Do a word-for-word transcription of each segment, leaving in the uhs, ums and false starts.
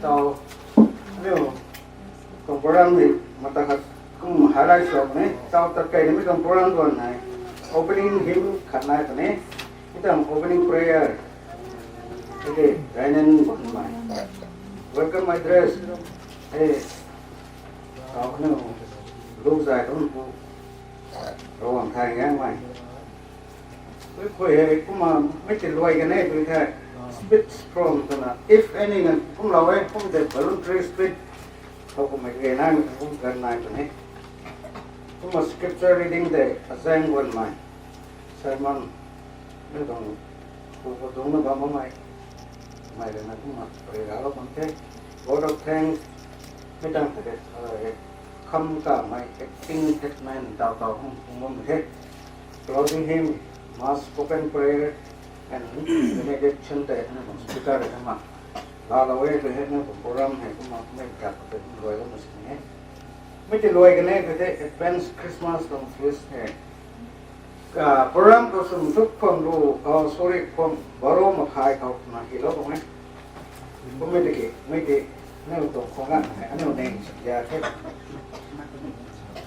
Tau, aniu tuang program ni mata khat kum highlight sw puni. Tau tat kei nimei tuang program tuang hei opening hymn khat nai puni. Mi tuang opening prayer, okay, Rainen Gonmei. Welcome address, hey, tau aniu lu zai tuang pu, Ravguangc Thai Ngang mei. Tui khui hei kumna mei ti luai kan e tui the. Speech from twna, if any ngan kumlou e, kum tei voluntary speech. Thow kummei kage nai mei kum kan nai twna. Kumna scripture reading tei Azaeng Gonmei. Sermon. Mei tuang pu khou dungcna bam bammei. Mei rui na kumna pray ralou bam the. Word of thanks. Mei tang tei, uh, kham kamei acting headman tau tau hung hung bam the. Closing hymn, mass spoken prayer and benediction tei aniu tuang speaker rui na ma laalou e tui hei aniu tuang program hei kumna mei khat tei luai lou na sini e. Mei ti luai kan e tui the advance Christmas tuang feast hei. Ka program khou sum thuk khwang lu, oh, sorry, khwang baro makhai khou na hilou tuang e. Kummei tiki, mei ti, aniu tuang khwang na, aniu neng sikia the.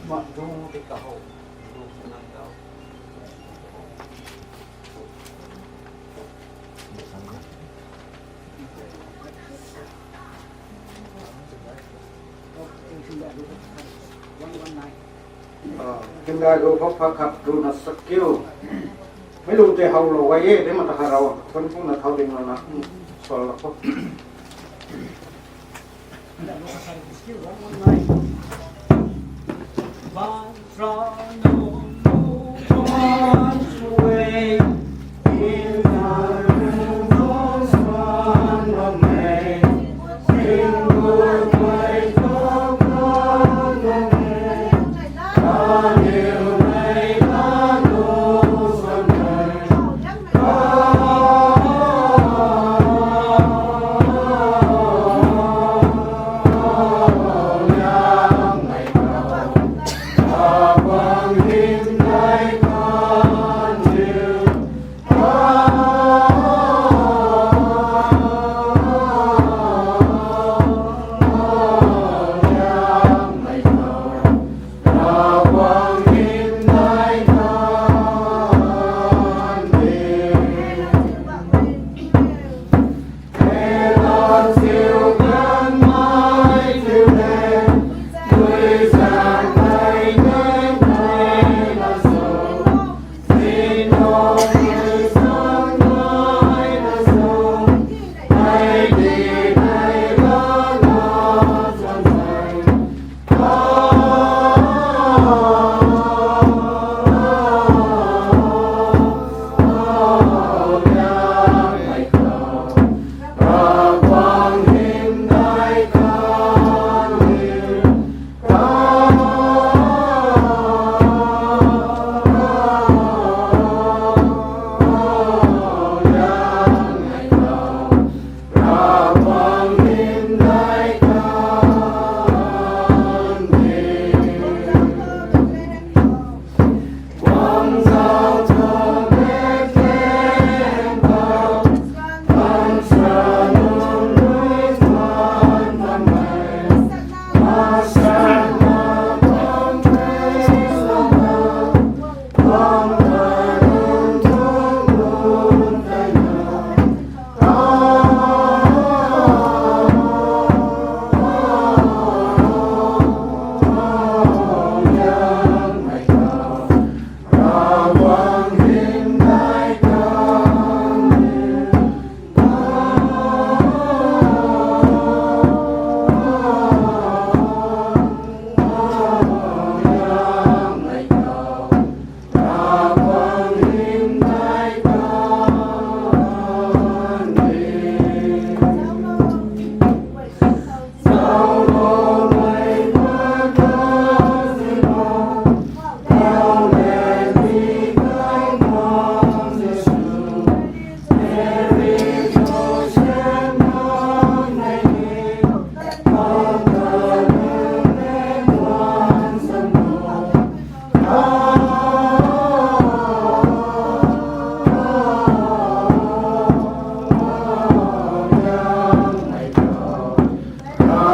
Ma dung ti kahow, dung nang kahow. Hymdaih lu khou pha khat runa sa kiu. Mei lu tei howlou gay e, tei mata khat rou, khun puna thau ding lana, hmm, sual lou khou.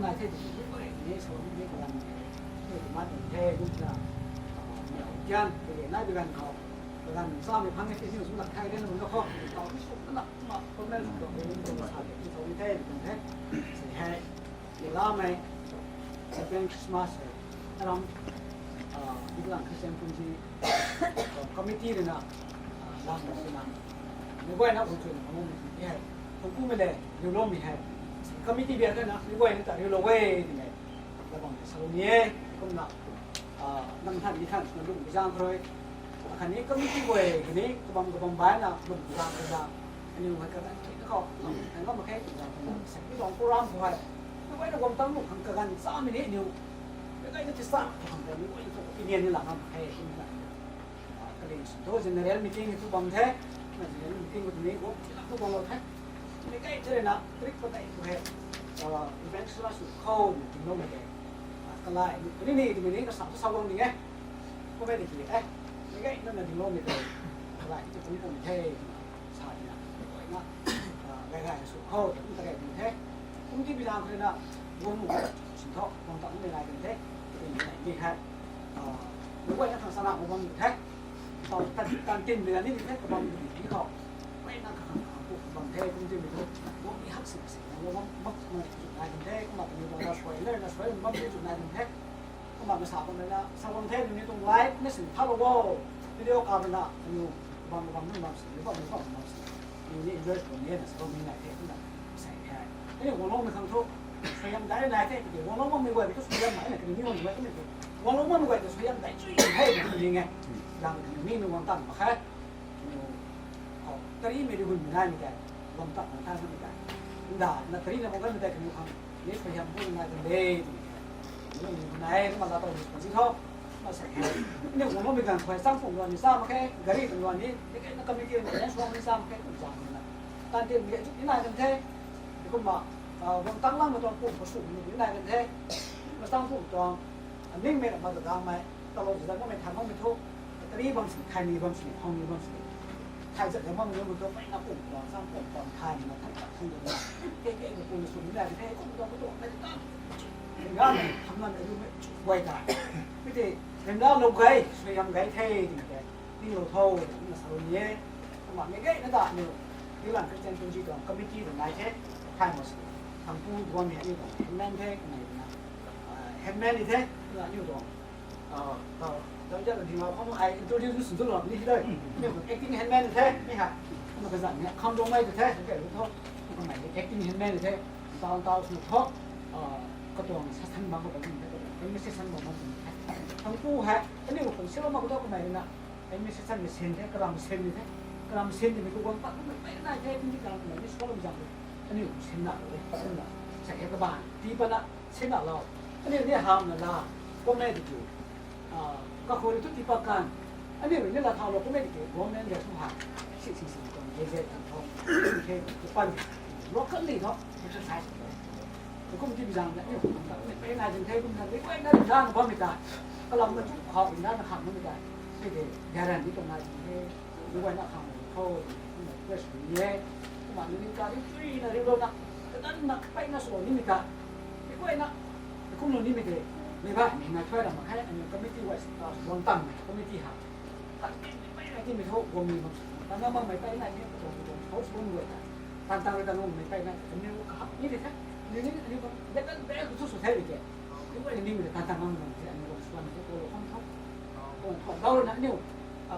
nai the, ti ni sa ni kaganv ni, ni ma tun the, ni na, ni tian, ti ni nai kaganv khou, kaganv sa mi phang e, ti ni sum lak thai de na, na khou, tau ni sum na, ma, comment khou, ni sa, ni sa ni the, ni the, si hei, ni la mei, Advent Christmas hei, aram, ah, Biglang Christian Kumji, committee rui na, ah, lang na sina, ni guay na khun sui na, khun sui hei, khun ku mei le, riuloumei hei, committee bia the na, ni guay na ta riulou e, ni le, la bam sa ni e, kumna, ah, nang than ni than, na lung bi zang khrui, akhatni committee guay, khatni kabam kabam bai na, lung bi zang khrui da, aniu hei kaganv ni na khou, lam, lam mak khe, zang khrui na, sa ni tuang program khou hei, ni guay na guang tang lu, khang kaganv sa mi ni aniu, ni guay na ti sa, khang kaganv ni guay na opinion ni lam mak khe, kumna. Ah, kaling sw thu general meeting thu bam the, na general meeting khou ni guang, ti lam thu guang lou the. Ni kai the na, trick pa tei thu hei, ah, event sw la sw khou, ni tingloumei tei. Ah, kalai, ni ni, ni ni, ni kasa thu sa guang ni e. Kum e ti ki, eh, ni kai na na tingloumei tei. Kalai, ti kum kum the, sa ni na. Guay na, ah, gai gai sw khou, ti kum ta gai ni the. Kum ti bi lang khrui na, guang mu, sin thu, guang ta kum ni lai ni the. Ti ni ni hei. Ah, ni guay na khang sana guang bam the. Tau tan, tan tin bi la ni ni the, kabam ni ni khou. Guay na khang khang ku bam the, kum tin bi tu. Guang ni hak sing sing na guang bam, bam na zuk nai kan the, kumna kani bam na spoiler na spoiler bam ni zuk nai kan the. Kumna masa bam na, sa bam the, ni tuang live na sing tha lou o. Video ka bam na, ni bam bam ni bam sing, ni bam ni bam bam sing. Ni ni enjoy bam ni na sa bam ni nai the, kumna sa the. Ni guang lou mei khang thu, freedom dai nai the, ti guang lou mei guay tu freedom nai na, kani ni guang ni guay tu ni tu. Guanglou man guay ta suaihiam dai chui hei na ning e. Lang ni nu guang tang mak khe. Tari mei di hun mei nai mei tei, guang tang mak tang mei tei. Nda na tari na guang mei tei kaniw khang ni suaihiam bu nai kan de. Ni nai ma la tau ni kan si tho. Ma sa ni guang mei kan khuay chang phung luan ni sa mak khe, gari kan luan ni, ni kena committee ni suang ni sa mak khe, kum zang ni na. Tan tin ni chu ni nai kan the. Ni kumna, guang tang lang ma tuang kum pasu ni ni nai kan the. Ma chang phung tuang ning mei na ma da dang mei, talou zat mei, thang mei thu, tari bam sini, khai ni bam sini, hong ni bam sini. Khai zat bam ni bam thu, mei na kum tuang, chang kum tuang, khai ni na thang thang thang na. Ke ke ni kum su ni nai kan the, kum tuang, kum tuang, mei ta. Ring ga mei, tham na mei, lu mei, guay ta. Mei tei, ring ga lou gay, suaihiam gay the, ni te. Ninglou tho, na sa ni e. Kumna mei gay na da ni, Dilan Christian Punji tuang committee tuang nai the, khai ma si. Thang pu guang ni ni tuang, headman the, kumna ni na. Headman ni the, na ni tuang. Tau, tau ja na di ma, khou ai introduce sw tu lou ni hi dai. Ni acting headman ni the, ni ha. Kumna kazan ni, kham dong mai tu the, ke lu tho. Kumna acting headman ni the, tau tau sw tho. Katuang sa san bam, katuang ni the, katuang ni sa san bam, katuang ni the. Thang pu hei, ani ko kung sila ma ko kumna ni na. Ai mei sa san ni sen the, kalam sen ni the. Kalam sen ni mei ko guang pat, mei pei nai the, ni kalam ni school zang. Ani sen na lo de, sen na. Sa he kaban, ti pa na, sen na lo. Ani ni ham na la, kum nei di tu. Kakhou ri tu ti pa kan. Ani ni la thau lo kum nei di tu, guang nei de tu ha. Si, si, si, kum ye ze tan thong. He, tu pan. Lo kan ni tho, exercise. Kum ti bizang na, ni kum ta, ni pei nai zin the, kum na, ni guay na, na, na, bam mi ta. Kalam na chu, khou, na, na, khang, na, mi ta. Ni de, garan ni tuang nai zin the. Ni guay na, khang, na, khou, ni na, press ni ye. Kumna, ni ka, ni chui na, ri lo na. Kadan na, pei na, so, ni mi ta. Ni guay na, ni kum lo ni mi de. Ni ba, ni na, thuai ra, ma, khai, ni committee wise, ta, long time, committee ha. Tan tin mei pei nai tin mei tho, guang ni mak. Tan na mak mei pei nai tin, katuang katuang house bun guay ta. Tan tan rui tan nung mei pei nai, kaniw kahak ni di the. Ni ni, ni bam, de kan de ku su su the di ke. Ni guay ni mei tan tan nung nung the, ani guang suan the, ko lo kham tho. Ko tho, dau na niw.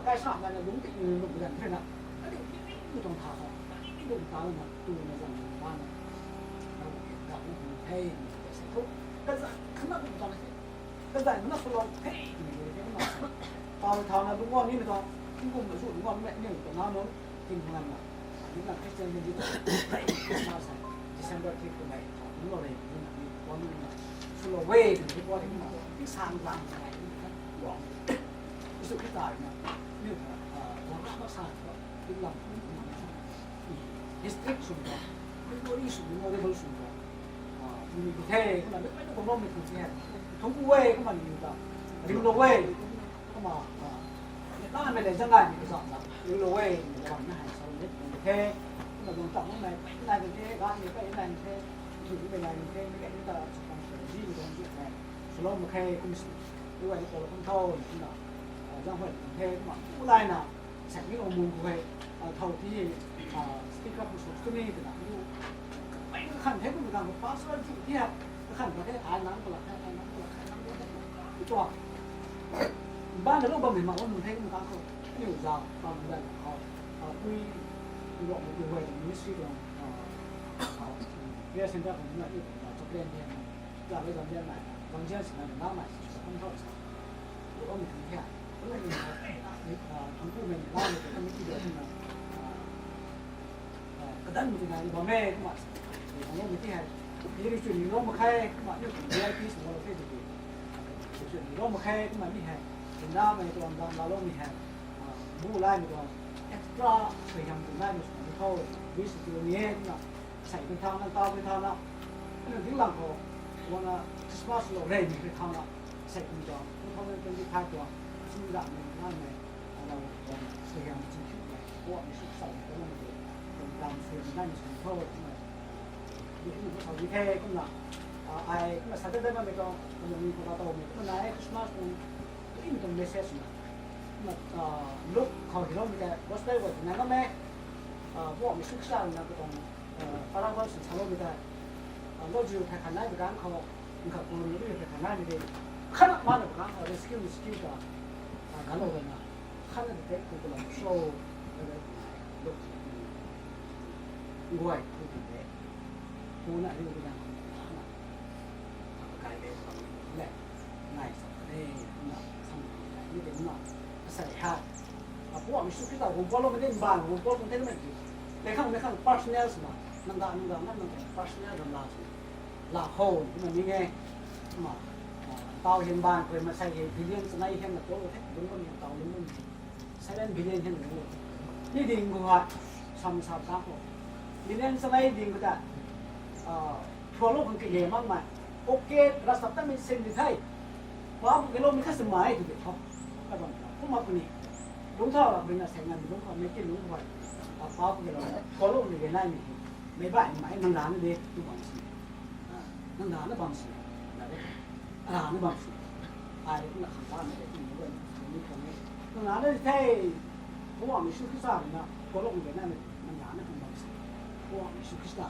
Kai sa na lung ti ni lung gan the na. Ani ni ni ni tuang tha tho. Ani ni tuang ta na, tu na zang na na. Na, da na the, ni se tho. Ka za, khana tuang ta na the. Kazanc na swlou the, twmei ni kumna sa. Pau thau na lungc guang nimei tuang, tingkum na zu lungc guang nimei aniu tuang na nunc, tingkum nganvna. Aniu na Christian ni di tuang, Christmas hei, December three twmei, lungc guang rei, aniu na, aniu guang nimei na, swlou e, twmei ni guang rei kumna, tingsaeng guang sa, guang. Jisu Khrista rui na, aniu na, guang na mak sa, tinglam, tinglam sa. District sw ta, memory sw, memorable sw ta. Ni ni the, kumna mei pei na guang loumei tuang the. Thungc ku e, kumna ni ta. Ringlou e, kumna, ni ta mei le zang gay ni kazanc ta. Ringlou e, ni guang na hei sa ni tuang the. Kumna guang ta mei pei na the, gan ni pei na the. Thu ni pei na the, mei le ni ta, sa kan sa, ji ni guang ji the. Swlou mak khe, kum si. Ni guay ni ko kum thau, kumna. Zang huay tuang the, kumna. Ku lai na. Sa ni o mung khou hei, thau ti, speaker khou sw tu ni twna, lu, pei kakhan the kum kang pastor tu ti ha, kakhan ka the, ai nang kalak the, ai nang kalak the, nang kalak the, tu. Ban na lu bam ni ma o mung the kum kang khou, aniu za, bam da khou, pui, lu mung khou hei, ministry tuang, prayer center khou na, i, chaplain the, Lam e zam zian nai, zam zian si nai, lam nai si, kum thau sa. Lu bam ni kan thia. Lu ni, thang ku mei ni lam ni kan mi ki dua na. Kadan mi nai bam e, kumna. Ni hang lo mi ti hei. Ni ri chu ni lo ma khai, kumna ni V I P si lo the di. Ri chu ni lo ma khai, kumna ni hei. Ni na mei tuang dam la lo mi hei. Bu lai mi tuang extra sui hiam tu nai mi sui mi khou. Wi si tu ni e, kumna. Sei mi thau na, tau mi thau na. Aniu ding lang khou, guang na Christmas lou rey ni thau na, sei kum tuang, two thousand twenty-five tuang, sum da mei, na mei, aniu guang, suaihiam ching thiu mei, guang ni suk sa mei, guang na mei, guang dam suaihiam na ni sum tho, kumna. Ni aniu khou sa di the, kumna. Ai, kumna Saturday na mei tuang, kumna ni khou la tau mei, kumna na ai Christmas tuang, ni mi tuang message na. Kumna, Luke khou hi lou mei ta, gospel guay na na mei, guang ni suk sa na khou tuang, parable sw salou mei tei, lou ziu thei khan nai bi ganv khou, nkhat pu ni bi thei khan nai mei de, khatna ma na bi ganv khou rescue, rescue ta, ganlou rana, khatna di tei ku kalam show, guay, ku di de, ku na riu bi ganv khou, khatna, kai de, le, nai sa de. Ni de na, asei ha. Apu Jisu Khrista guang polo mei din ban guang polo mei din mei. Mei khang mei khang personal sina. Nang da nang da nang nang personal ram la sina. La ho, kumna ni nge. Kumna, ah, tau hian ban koi masei hi billion sanei hian na to the, dungc bam hian tau lung bam. Seven billion hian na to. Ni ding gu ha, sam sa ta ko. Billion sanei ding gu ta. Ah, thualou khang kage makmei. Okay, rasta ta mei sin di the. Paap kaloumei kha swmei tu de tho. Ka bam ta. Kumna puni. Lungc thau ra bina sei ngan lungc khou mei ki lungc khou. Ah, paap kalou. Thualou ni ge nai ni. Mei bai mei nang rana de tu bam si. Ah, nang rana bam si. Na de. Rana bam si. Ai na khang ba na de tu ni bai. Ni khang ni. Nang rana de the. Pu Jisu Khrista na. Thualou ni ge nai ni. Nang rana khang bam si. Pu Jisu Khrista.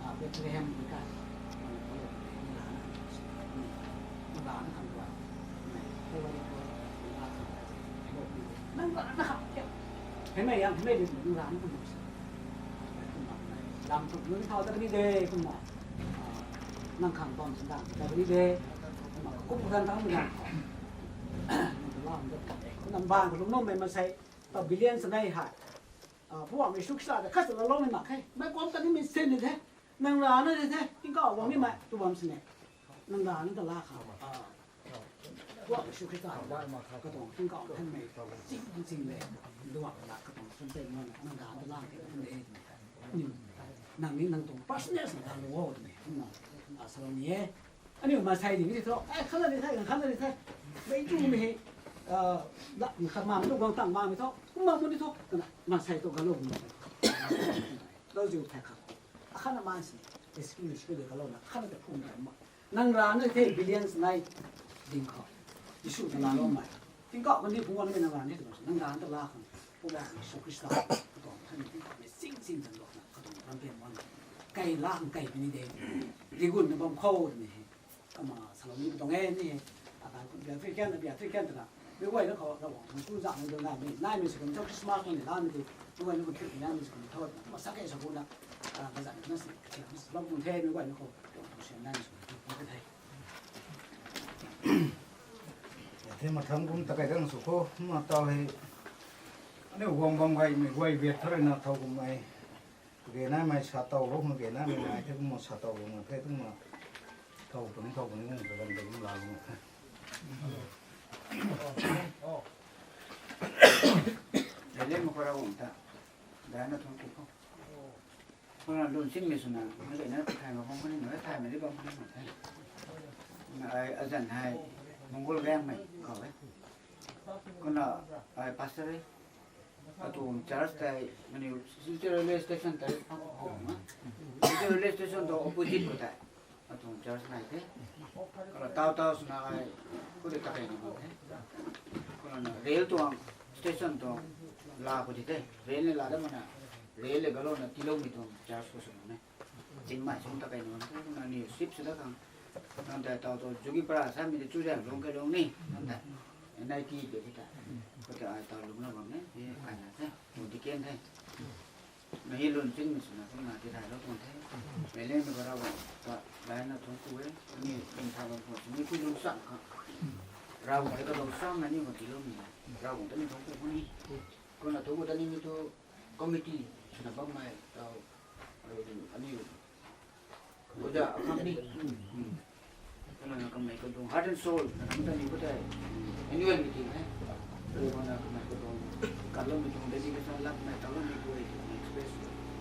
Ah, Bethlehem ni kai. Nang rana khang bam si. Nang rana khang bam. Nang rana khang. Hei mei yang, hei mei di nang rana khang bam si. Lam tu nunc thau ta ni de, kumna. Ah, nang khang bam si dang ta ni de. Kumna, kum khang ta ni dang. Nang tu lam ta. Nang bang lung nom mei masei. Ta billion sanei ha. Ah, Pu Jisu Khrista ta khat sa lou ni mak khe. Mei kuam ta ni mei sin ni the. Nang rana ni the. Tingkauh guang ni mei tu bam sini. Nang rana ta la kha. Ah. Pu Jisu Khrista ta katuang tingkauh than mei. Ching ching le. Duang la katuang sun te nang, nang rana ta la khe ni. Ni, nang ni nang tuang personal sina ta lou o ni. Nang, ah, salou ni e. Aniu masei ding ni tho. Ai, khat la ni the, khat la ni the. Mei tu mei he. Ah, la, khat ma mei tu guang tang ma mei tho. Kumna mu ni tho. Kana, masei tu galou ni. Lou ziu the kha. Akhat na man si. Excuse, excuse de galou na. Khat na ta phung na ma. Nang rana the billion sanei ding khou. Jisu ta la lou mei. Tingkauh kan ni phung wan mei nang rana the. Nang rana ta la khang. Pu Jisu Khrista. Katuang than tingkauh mei sing sing zan lou na. Katuang ram pen wan. Kai la khang kai puni de. Rigun na bam khou ni he. Kumna salou ni katuang e ni he. Akai khun bia three can, bia three can ta na. Mei guayna khou Ravguangc tuang tu zang ni dun nai mei. Nai mei si kum tho Christmas khou ni la ni tu. Mei guayna khou trip ni nai mei si kum tho. Kumna sa kei sa kum na. Ah, kazanc na si, kazanc na si. Lam kum the mei guayna khou. Ravguangc tuang sian nai mei si kum tho the. Ya the mathang kum ta kai dang sw kho. Kumna tau hei. Aniu guang bam gay mei guay biat tho rui na thau kum mei. Kage nai mei sa tau lou, kage nai mei nai the, kumna sa tau lou mak the, kumna thau puni, thau puni, kumna kagan de, kumna la lou mak the. Lele ma khou Ravguangc ta, dai na thun ku khou. Kumna lun sing mei swna, na le na thay ma bam kani, na thay mei di bam kani mak the. Na ai azan hei, Mongol gang mei khou e. Kumna ai pastor e. Atuang church tei, mani, Silchar railway station tei, Silchar railway station tuang opposite khou tei. Atuang church nai the. Kumna tau tau swna ai, khou tei ta kei na bam the. Kumna na rail tuang station tuang la khou tei the. Rail ni la da mana, rail le galou na tiilou mei tuang church khou swna ne. Chingmei sung ta kei na bam the. Kumna ni sip sw da khang. Nam tei tau tu Jugipara sa mei tei Chuzaenglung kailung ni. Nam tei. N I T de ta. Khou tei ai tau lung na bam ne. Ye kai na the. Mu di ken the. Mei lun ching mei swna kumna ti thay lou tuang the. Mei le mei khou Ravguangc ta dai na thun ku e. Ni kum tha bam khou ni ku lung sang kha. Ravguangc le kadau sang na ni khou tiilou mei. Ravguangc ta ni thun ku ni. Kumna thun ku ta ni mei tu committee swna bam mei tau. Aniu Oja, akam ni. Hmm. Kumna na kamei khou tuang Heart and Soul, na kam ta ni khou tei annual meeting e. Kumna na kamei khou tuang, kalou mei tuang dedication lak mei, kalou mei guay tuang express.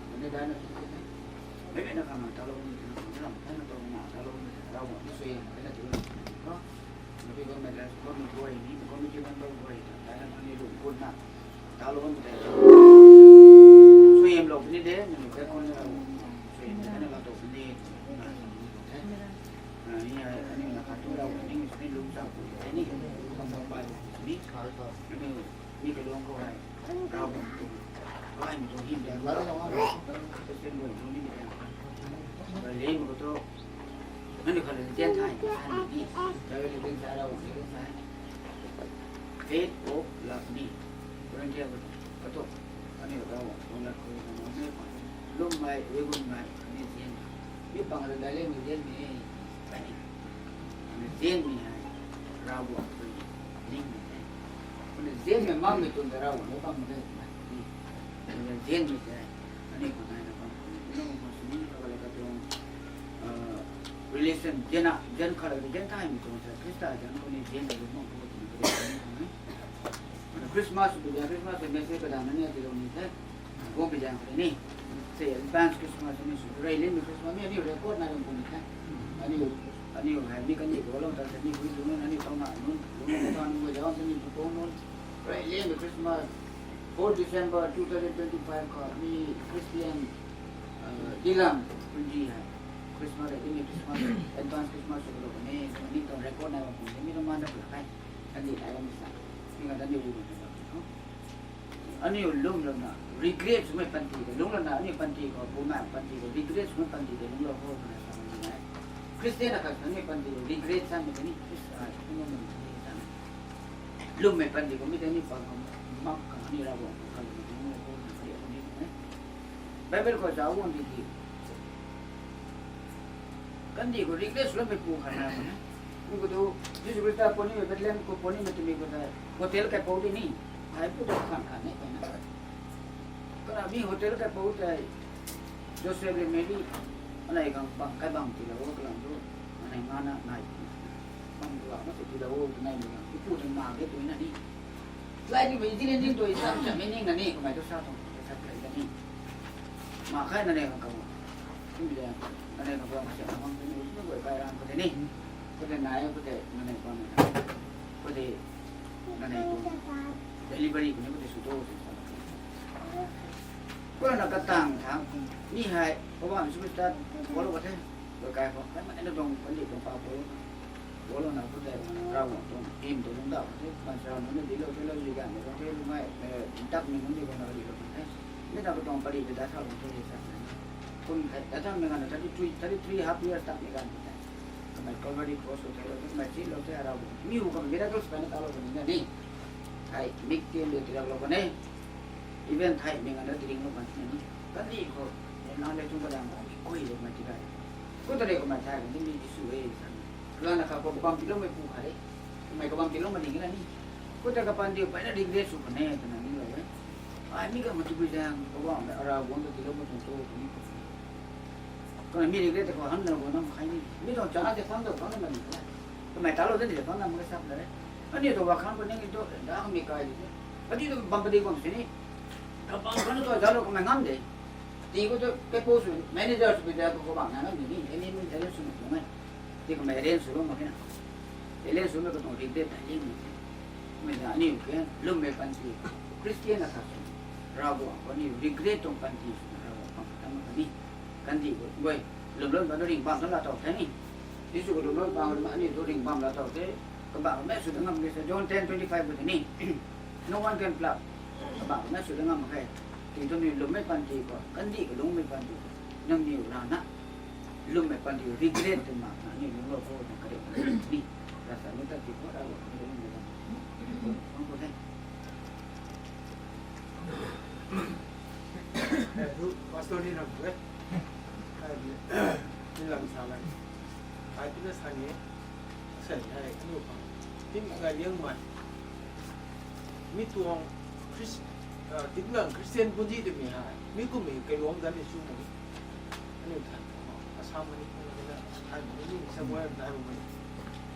Kumna dai na tuang e. Mei mei na kamei kalou mei tuang, na lam, na tuang na kalou mei, kalou mei, sui, mei na tuang. Ko, na pi ko mei la, ko mei guay ni, ko mei ki man guay, dai na tuang ni lu, kun na. Kalou mei tei. Sui em lou ni de, mei lu kai kun na. Sui em tei na la tuang ni. Ni ai, ani na khat tu lau, ni mi sui lung sa ku, ni, kam kam bai, ni, ni, ni ka luang khou ai, rau bam tu, bai mi tu him de, la la la, Christian bam tu ni de, bai le mi ko tu, ani khat le tian thai, thai ni, thai le tian thai rau, tian thai. Faith of love ni. Korinthia khou tu, aniu Ravguangc tuang lat khou na nang mei pa, lwmmei, rigunmei, ni zian. Mi pang rui dai le mei zian ni, ani. Ani zian ni hei. Ravguangc tei ling mei the. Kumna zianmei makmei tuang ta Ravguangc lou bam mak ge twna ni. Kumna zianmei tei aniu khou naina bam khou ni, nang khou sini kagalei katuang, uh, relation zianna, zian khat la zian thaymei tuang ta Khrista zian khou ni zianna lou bam khou twna katuang ni khang e. Kumna Christmas sw pu zian, Christmas sw message kadang na ni ati lou ni the. Guang pi zaeng khou ni. Sei advance Christmas ni sw. Rey limei Christmas ni aniu record nai bam kum ni the. Aniu, aniu hei mi kandih khou lou ta se ni bui tu nunc, aniu tau na nunc, lung na ta nunc guay zauc ta ni tu pong nunc. Rey limei Christmas, fourth December two thousand twenty-five khou ni Christian, uh, Dilam Punji hei Christmas hei ni Christmas, advance Christmas sw lou ni, ni tau record nai bam kum ni, mi tau man da pla kai. Kandih nai bam sa. Ni ka kandih ru bam sa. Aniu lunglouna regret swmei panty tei, lunglouna aniu panty khou, bumaengh panty khou regret swmei panty tei lungclou khou twna sa bam ni e. Christian akhat swmei panty khou regret samei tei ni, Christian akhat swmei panty tei ni sa. Lwmmei panty khou mi tei ni pa khou, mak khang aniu Ravguangc khou khalou ni lungclou khou twna sa bam ni e. Bible khou zauc guang di ki. Kandih khou regret swloumei pu khat nai mak e. Mi khou tu, Jisu Khrista puni mei Bethlehem khou puni mei twmei khou ta, hotel kaipouc di ni, ai pu ta khan khan ni pai na. Kana mi hotel kaipouc tei, Joseph le Mary, anei khang bang, kai bang tiilou o kalam tu, anei ngana nai. Bang tu la, ma se tiilou o, tu nai mei khang, ipu tei ma ge tu na ni. Lai ni mei di ni, ni tu i sam sam mei ning na ni, kamei tu sa tuang, sa play da ni. Ma khai na ni khang kam. Kum de, nane na bam se na bam ni, ni guay kai ram khou tei ni. Khou tei nai, khou tei nane bam ni. Khou tei nane tu delivery khou ni khou tei sw tu se sa. Khou na katang thang ni hei, khou bam sw ta, khou lou khou tei. Guay kai khou, kai ma na dong, kan di dong pa khou. Bolo na khou tei, Ravguangc tuang, tim tuang lungc da khou tei, man sa nunc ni di lou, tei lou, zui gan, tei lou, mei, eh, dak ni nunc di khou na di lou khou tei. Mi ta khou tuang pari tei da thau lou tei sa. Kum thei, da thau mei ganv na thirty three, thirty three half years tak mei ganv khou tei. Kamei Calvary Cross khou theilou, kamei chilou tei Ravguangc. Mi hu kamei miracles pai na talou khou ni na ni. Hei, mik tiam de tirak lou khou ni. Even thei mei ganv na tiringlou khou ni. Kandih khou, na le chung kadang khou, mi koi lou mei ti gay. Khou ta le kamei thei khou ni mi Jisu e sa. Lana kha khou kabam tiiloumei pu khat e. Kamei kabam tiilou ma ding e na ni. Khou ta kapandiu pai na regret sw khou ne, twna ni lou e. Ai, mi ka ma tu bui zaeng, kabam, Ravguangc ta tiiloumei tuang cho, tu ni khou. Kana mi regret khou han na guang na mak khe ni. Mi tuang chance tei phang dou phang na mak ni. Kamei talou de ni phang na mak ke sap na re. Aniu tu wa khang khou ning tu da mi kai di. Ati tu bam padi guang sini. Kabam khang tu zalou kamei ngam de. Ti khou tu kaipouc sw, manager sw pi da khou kabam na ngam ni ni. Ani mi talent sw mak tuang e. Ti kamei arrange sw lou mak khe na. Talent sw mak katuang regret ta ling mak khe. Mei na aniu ke, lwmmei panty. Christian akhat sw. Ravguangc khou aniu regret tuang panty sw na Ravguangc khang ta mak khe ni. Kandih khou, guay, lwmlou bam tu ringhbam tu laa tow the ni. Jisu khou lwmlou bam, aniu tu ringhbam laa tow the. Kabam mei sw da ngam khe sa, John ten twenty-five khou tei ni. No one can pluck. Kabam mei sw da ngam khe. Ti tu ni lwmmei panty khou, kandih khou lungmei panty khou. Nangniw rana. Lwmmei panty regret tei mak na ni lungclou khou na kariu ni. Rasa ni ta ti khou ra lo ni lungmei panty. Khou khou the. Eh, tu pastor ni ram tu e. Ai ni, ni lam sa lai. Ai tu na sa ni. Sa ni ai, aniu khang. Tim gay liang mai. Mi tuang Chris-, ah, Diklang Christian punji twmei hei. Mi kummei kailuang dan ni sw mak. Aniu than khou, Assam mani khou na, ai mani ni sa guay dai bam mani.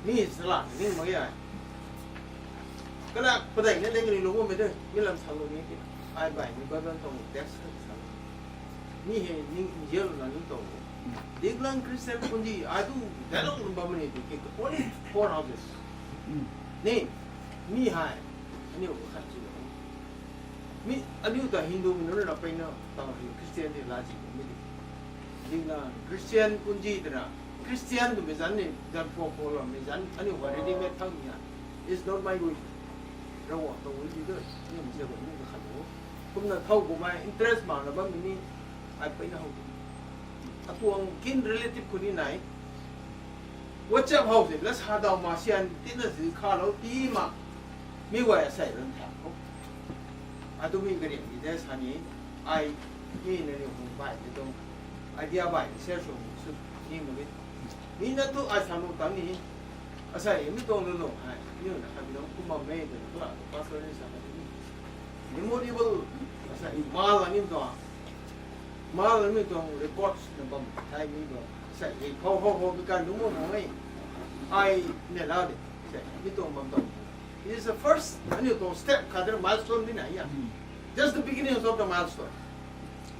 Mi sala ni mak e. Kana padai na deng ni lou mei de, mi lam sa lou ni ki. Ai bai ni Bible tuang text sa lou. Mi hei ning nzian lou na ning tuang. Diklang Christian punji, ai tu, dai lou bam mani tu ki, only four houses. Ni, mi hei, aniu khat si lou. Mi, aniu ta Hindu mei nunc rui na peyna tang hei Christian tei la si mi di. Diklang Christian punji twna, Christian twmei zanc ni, zanc pho pho lou mei zanc, aniu khou ready made thang ni a. It's not my way. Ravguangc tuang way di tu, aniu mei se guay ni kakhat lou. Kumna thow kumna interest bang na bam ni, ai peyna how. Atuang kin relative khou ni nai. WhatsApp how se, la sa daw ma sian, tina zi kha lou, ti ma. Mi guay asei run thak khou. Atu mi kariang di de sa ni, ai, mi na ni hung bai de tuang. Idea bai, share sw, sw, ni mak ge. Mi na tu ai sa lou tang ni. Asei mi tuang lulung hei, niu na khat nung kumna mei de na kala pastor ni sa ka ni. Memorable, asei mal ni tuang, mal ni tuang records na bam thai mi tuang. Asei ni ho ho ho bi kan lung mo mo mei. Ai ne la de. Asei mi tuang bam tuang. It is the first, aniu tuang step khat de milestone ni na ya. Just the beginning of the milestone.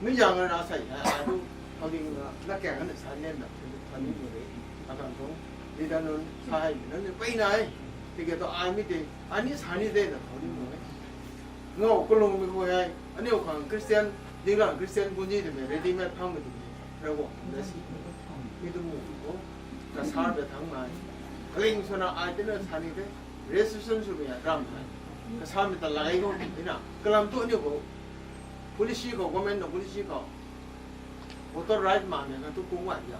Mi zang na asei, a, a tu, how do you, uh, na kya na sa nen na, how do you know? Akang tuang, di dan nun sa hai, nan ni pei na hai. Tiki to ai mi te, ai ni sa ni de na, how do you know? Ngo, kulung mi ko hai, aniu khang Christian, di lang Christian bu ni de me, ready made phang mi de me, ra wo, da si. Mi tu mu ko, ka sar da thang mai. Kaling suna ai te na sa ni de. Registration sw mei a ram hei. Kasamei ta lagei khou ti na. Kalam tu aniu khou. Policy khou, government na policy khou. Voter right ma mei na tu kung wa ya.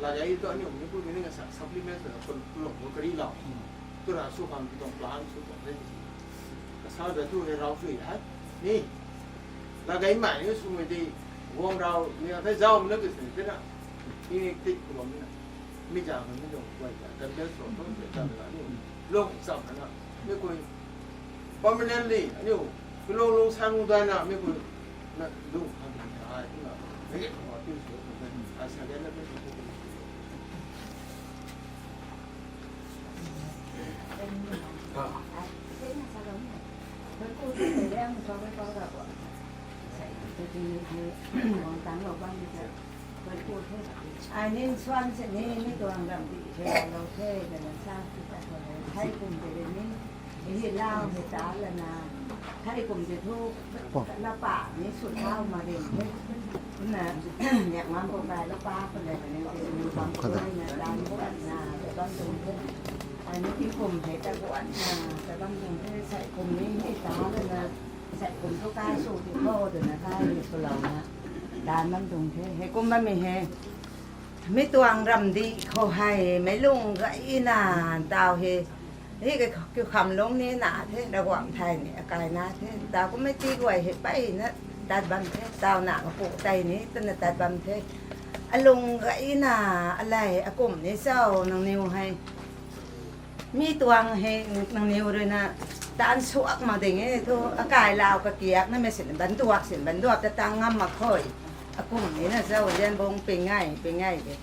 Lagei tu aniu ni pu ni nga sa supplement na kun lung ko kari lau. Tu ra sw khang tu plan sw ko. Kasamei tu hei rau sw hai. Ni. Lagei mai ni sw mei di. Guang rau ni a thai zau mei na tu sw ni na. Ni ni tik ko mei na. Mi zang mi zang guay ta, kan bel so, so, so, so, so, ni, lung sam na, mi koi, permanently, aniu, mi lung lung sang lung dai na, mi koi, na, lung, ha, ha, ha, ai, na, mi, ha, ti, so, so, so, ai, sa, na, mi, so, so, so, so. Ai nin swan se ni, mi tuang ram di, he lou the, na na sa, ti ta ko le, thei kum te ni, hi lau he ta la na, thei kum te thu, la pa, ni su thau ma rin the, na, yak mam ko kai la pa ko le, ni te ni bam ko na, dan ko na, te bam tuang the, ai ni ti kum he ta ko na, te bam tuang the, sai kum ni, hi ta la na, sai kum thu kai su ti ko, de na kai ni su lou na, dan bam tuang the, he kum bam mi he. Mi tuang ram di khou hei, meic lung gay na, tau he. Hi ka kiu kham lung ni na the, Ravguangc thei ni, akai na the. Tau kum mei ti guay hei, pey na tat bam the, tau na kapu tei ni, twna tat bam the. Alung gay na, alei, akum ni chau, nangniw hei. Mi tuang hei, nangniw rui na, tan suak mak ding e thu, akai lau kakiak na mei sin, banduak sin, banduak ta tang ngam mak kho. Akum ni na chau, zian bung ping ngai, ping ngai de.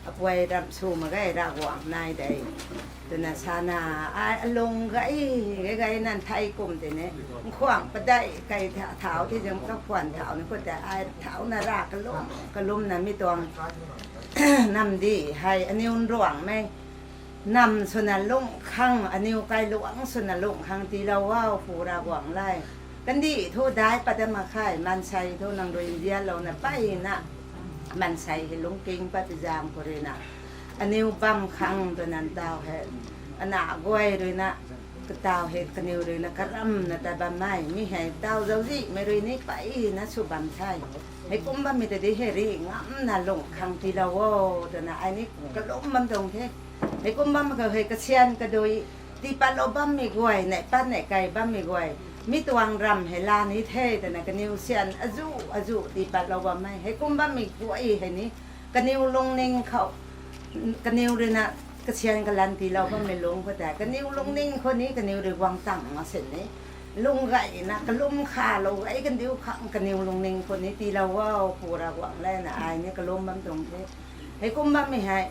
Apuai ram sw mak ge, Ravguangc nai de. Twna sa na, ai alung gay, gay gay nan thei kum tei ni. Nkhwang padeih kai tha-, thau ti zang kakhwan thau ni khou tei, ai thau na ra kalum, kalum na mi tuang. Nam di, hei aniw nruangmei. Nam swna lung khang, aniw kailuangc swna lung khang tiilou o, Pu Ravguangc le. Kandih thu daic pat da mak khe, maansei thu nang rui nzianlou na pey na. Maansei hei lungking pat zaeng khou rui na. Aniw bam khang twna ntau hei. Ana guay rui na, katau hei kaniw rui na karamna tat bammei, mi hei tau zauczihmei rui ni pey na sw bam the. Heikum bammei ta di hei ri ngamna lung khang tiilou o, twna ai ni kalum bam tuang the. Heikum bam khou hei kasian kadui, tii patlou bammei guay, neih pat neih kai bammei guay. Mi tuang ram hei la ni the, twna kaniw sian azu, azu tii patlou bammei. Heikum bammei guay hei ni, kaniw lungning khou, kaniw rui na, kasian kalan tiilou bammei lung khou tei. Kaniw lungning khou ni, kaniw rui guang tang mak sin ni. Lung gay na, kalum khalou gay kandiu khang, kaniw lungning khou ni tiilou o, Pu Ravguangc le na ai ni kalum bam tuang the. Heikum bammei hei,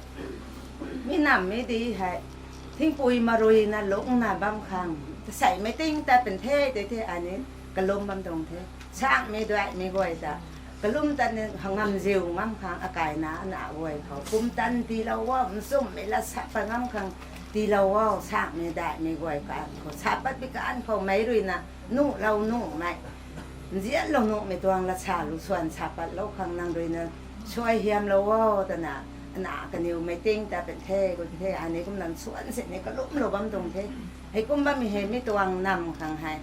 mi nam mi di hei, thingpui marui na lungna bam khang, taseimei ting tat pan the, tei the ai ni kalum bam tuang the. Sangmei duaimei guay ta, kalum tat ni ngamziu ngam khang akai na, ana guay khou. Pumtan tiilou o, nchummei lat sa pat ngam khang tiilou o, sangmei daihmei guay kan khou. Sa pat pi kan khou meic rui na, nuhlou nuhmei. Nzianlou nuhmei tuang lat sa lu swan sa patlou khang nang rui na, suaihiamlou o, twna, ana kaniw mei ting tat pan the, khou ti the, ai ni kumna swan si ni kalumlou bam tuang the. Heikum bammei hei mi tuang nam khang hei.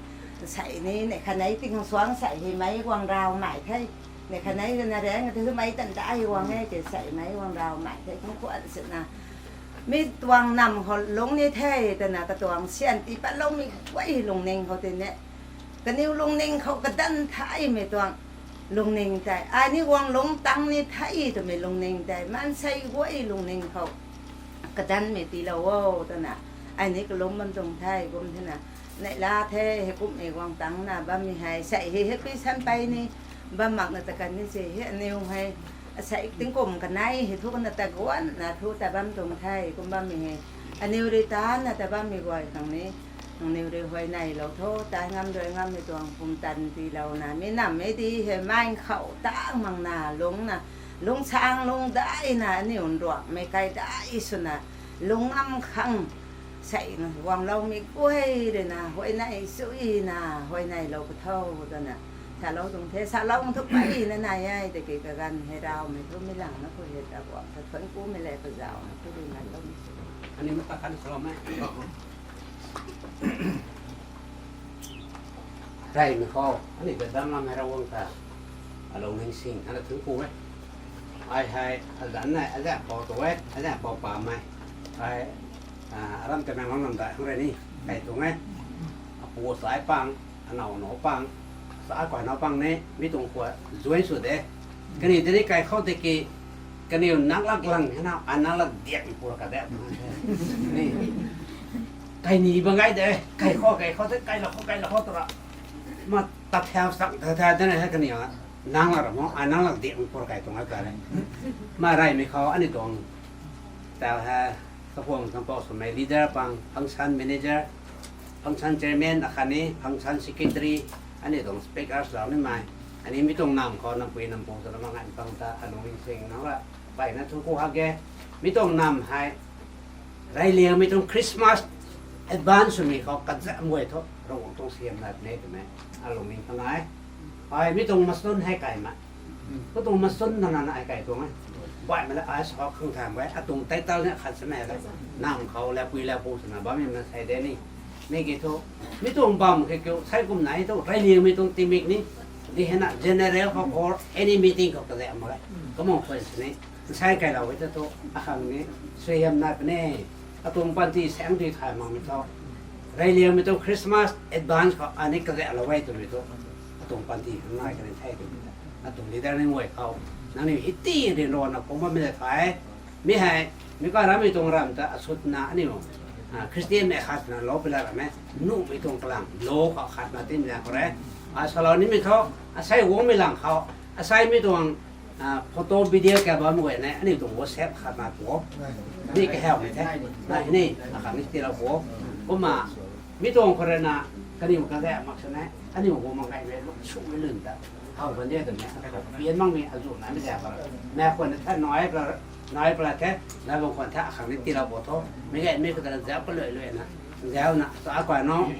Sei ni, neih khatni ting suang sei hei meic guang rau mai the. Neih khatni na rang, ti meic tan ta hei guang e, ti sei meic guang rau mai the, kum khwan sina. Mi tuang nam khou lung ni the, twna katuang sian tii patloumei guay lungning khou tei ni. Kaniw lungning khou kadan thaimei tuang lungning tei. Ai ni guang lungc tang ni the twmei lungning tei. Maansei guay lungning khou. kadanmei tiilou o twna, ai ni kalum bam tuang the, kum thena, neihla the, heikumhmei guang tangna bammei hei, sei hei happy san pei ni, bam makna ta kan ni se, hei aniw hei, asei tingkum kanei hei thu kana ta guanna thu ta bam tuang the, kum bammei hei, aniw rui tana ta bammei guay khang ni, nangniw rui huayney lou tho, tai ngam rui ngammei tuang pumtan tiilouna, mi nam e di hei maeng khou tang makna, lungna, lungsang lungdaina, aniw nruakmei kai dai swna, lung ngam khang, sei guangloumei guay ruina, huayney suina, huayneylou ka tho, twna, salou tuang the, salou thu peyna nai e, tiki kaganv hei raumei thu mi langna khou hei ta guang ta thuanc kumei le kazauhna thu rui nganlou ni. Ani mata khan salou mei. Reymei khou, ani ta damlam hei Ravguangc ta, alungning sing, ana thuanc ku e. Ai hei, azanc nai, azanc pou tu e, azanc pou pamei. Ai, aram ta meng lang nam dai hang rui ni, kai tuang e. Apu sai pang, anow now pang, sa kai now pang ni, mi tuang khou join sw de. Kaniw tei ni kai khou tiki, kaniw nang lak lang hei na, ai nang lak diak pur ka de. Ni, kai ni bam gay de, kai khou, kai khou tei, kai lak khou, kai lak khou tu ra. Ma ta thau sak, ta thau de na hei kaniw, nang lak ram o, ai nang lak diak pur kai tuang e ta re. Ma reymei khou, ani tuang, ta hei, kapuang kampou swmei leader pang, function manager, function chairman akhatni, function secretary, ani tuang speakers zauc nimei, ani mi tuang nam khou, nampui nampou twna ma nganv pang ta, alungning sing nang ra, peyna thuanc ku hak ge, mi tuang nam hei, reyliangmei tuang Christmas advance swmei khou kazam guay thu, Ravguangc tuang siam nai puni twmei, alungning khang e. Ai, mi tuang machun hei kai ma. Katuang machun nana na ai kai tuang e. Baihmei la ai sa khang tham e, atuang title ni khat samei la. Nam khou lapui lapu swna bammei na sei de ni. Mi ki thu, mi tuang bam khe kiu, sei kum nai thu, reyliangmei tuang tingmik ni. Di hei na general khou or any meeting khou kazam mak e. Kamang khwan sini, sai kailou e ta thu, akhang ni, suaihiam nai puni. Atuang panty saeng tui thay makmei thu, reyliangmei tuang Christmas advance khou ani kazalou e twmei thu, atuang panty nai kani the twmei ta, atuang leader ni guay khou, nangniw hei ti rin rana kum bammei le thay. Mi hei, mi karammei tuang ram ta asutna aniu, Christian mei khatna lou pila ram e, nuhmei tuang kalang lou khou khatna timei zaeng khou re. Ai salou nimei khou, asei guangmei lang khou, asei mi tuang photo video kabam guay ne, aniu tuang WhatsApp khatna pu o. Ni kahawmei the. Nai ni, akhang ni tiilou pu o. Kumna, mi tuang khou rui na, kaniw kaza mak sini, aniu guang mak gaymei lung sumei lun ta, how ban de twmei, pian makmei azuh naimei zaeng khou, mei khwan the, nai pla, nai pla the, nai bang khwan the, akhang ni tiilou pu tho. Meic gaymei khou ta zauc kalui luina, zaucna, ta akai no,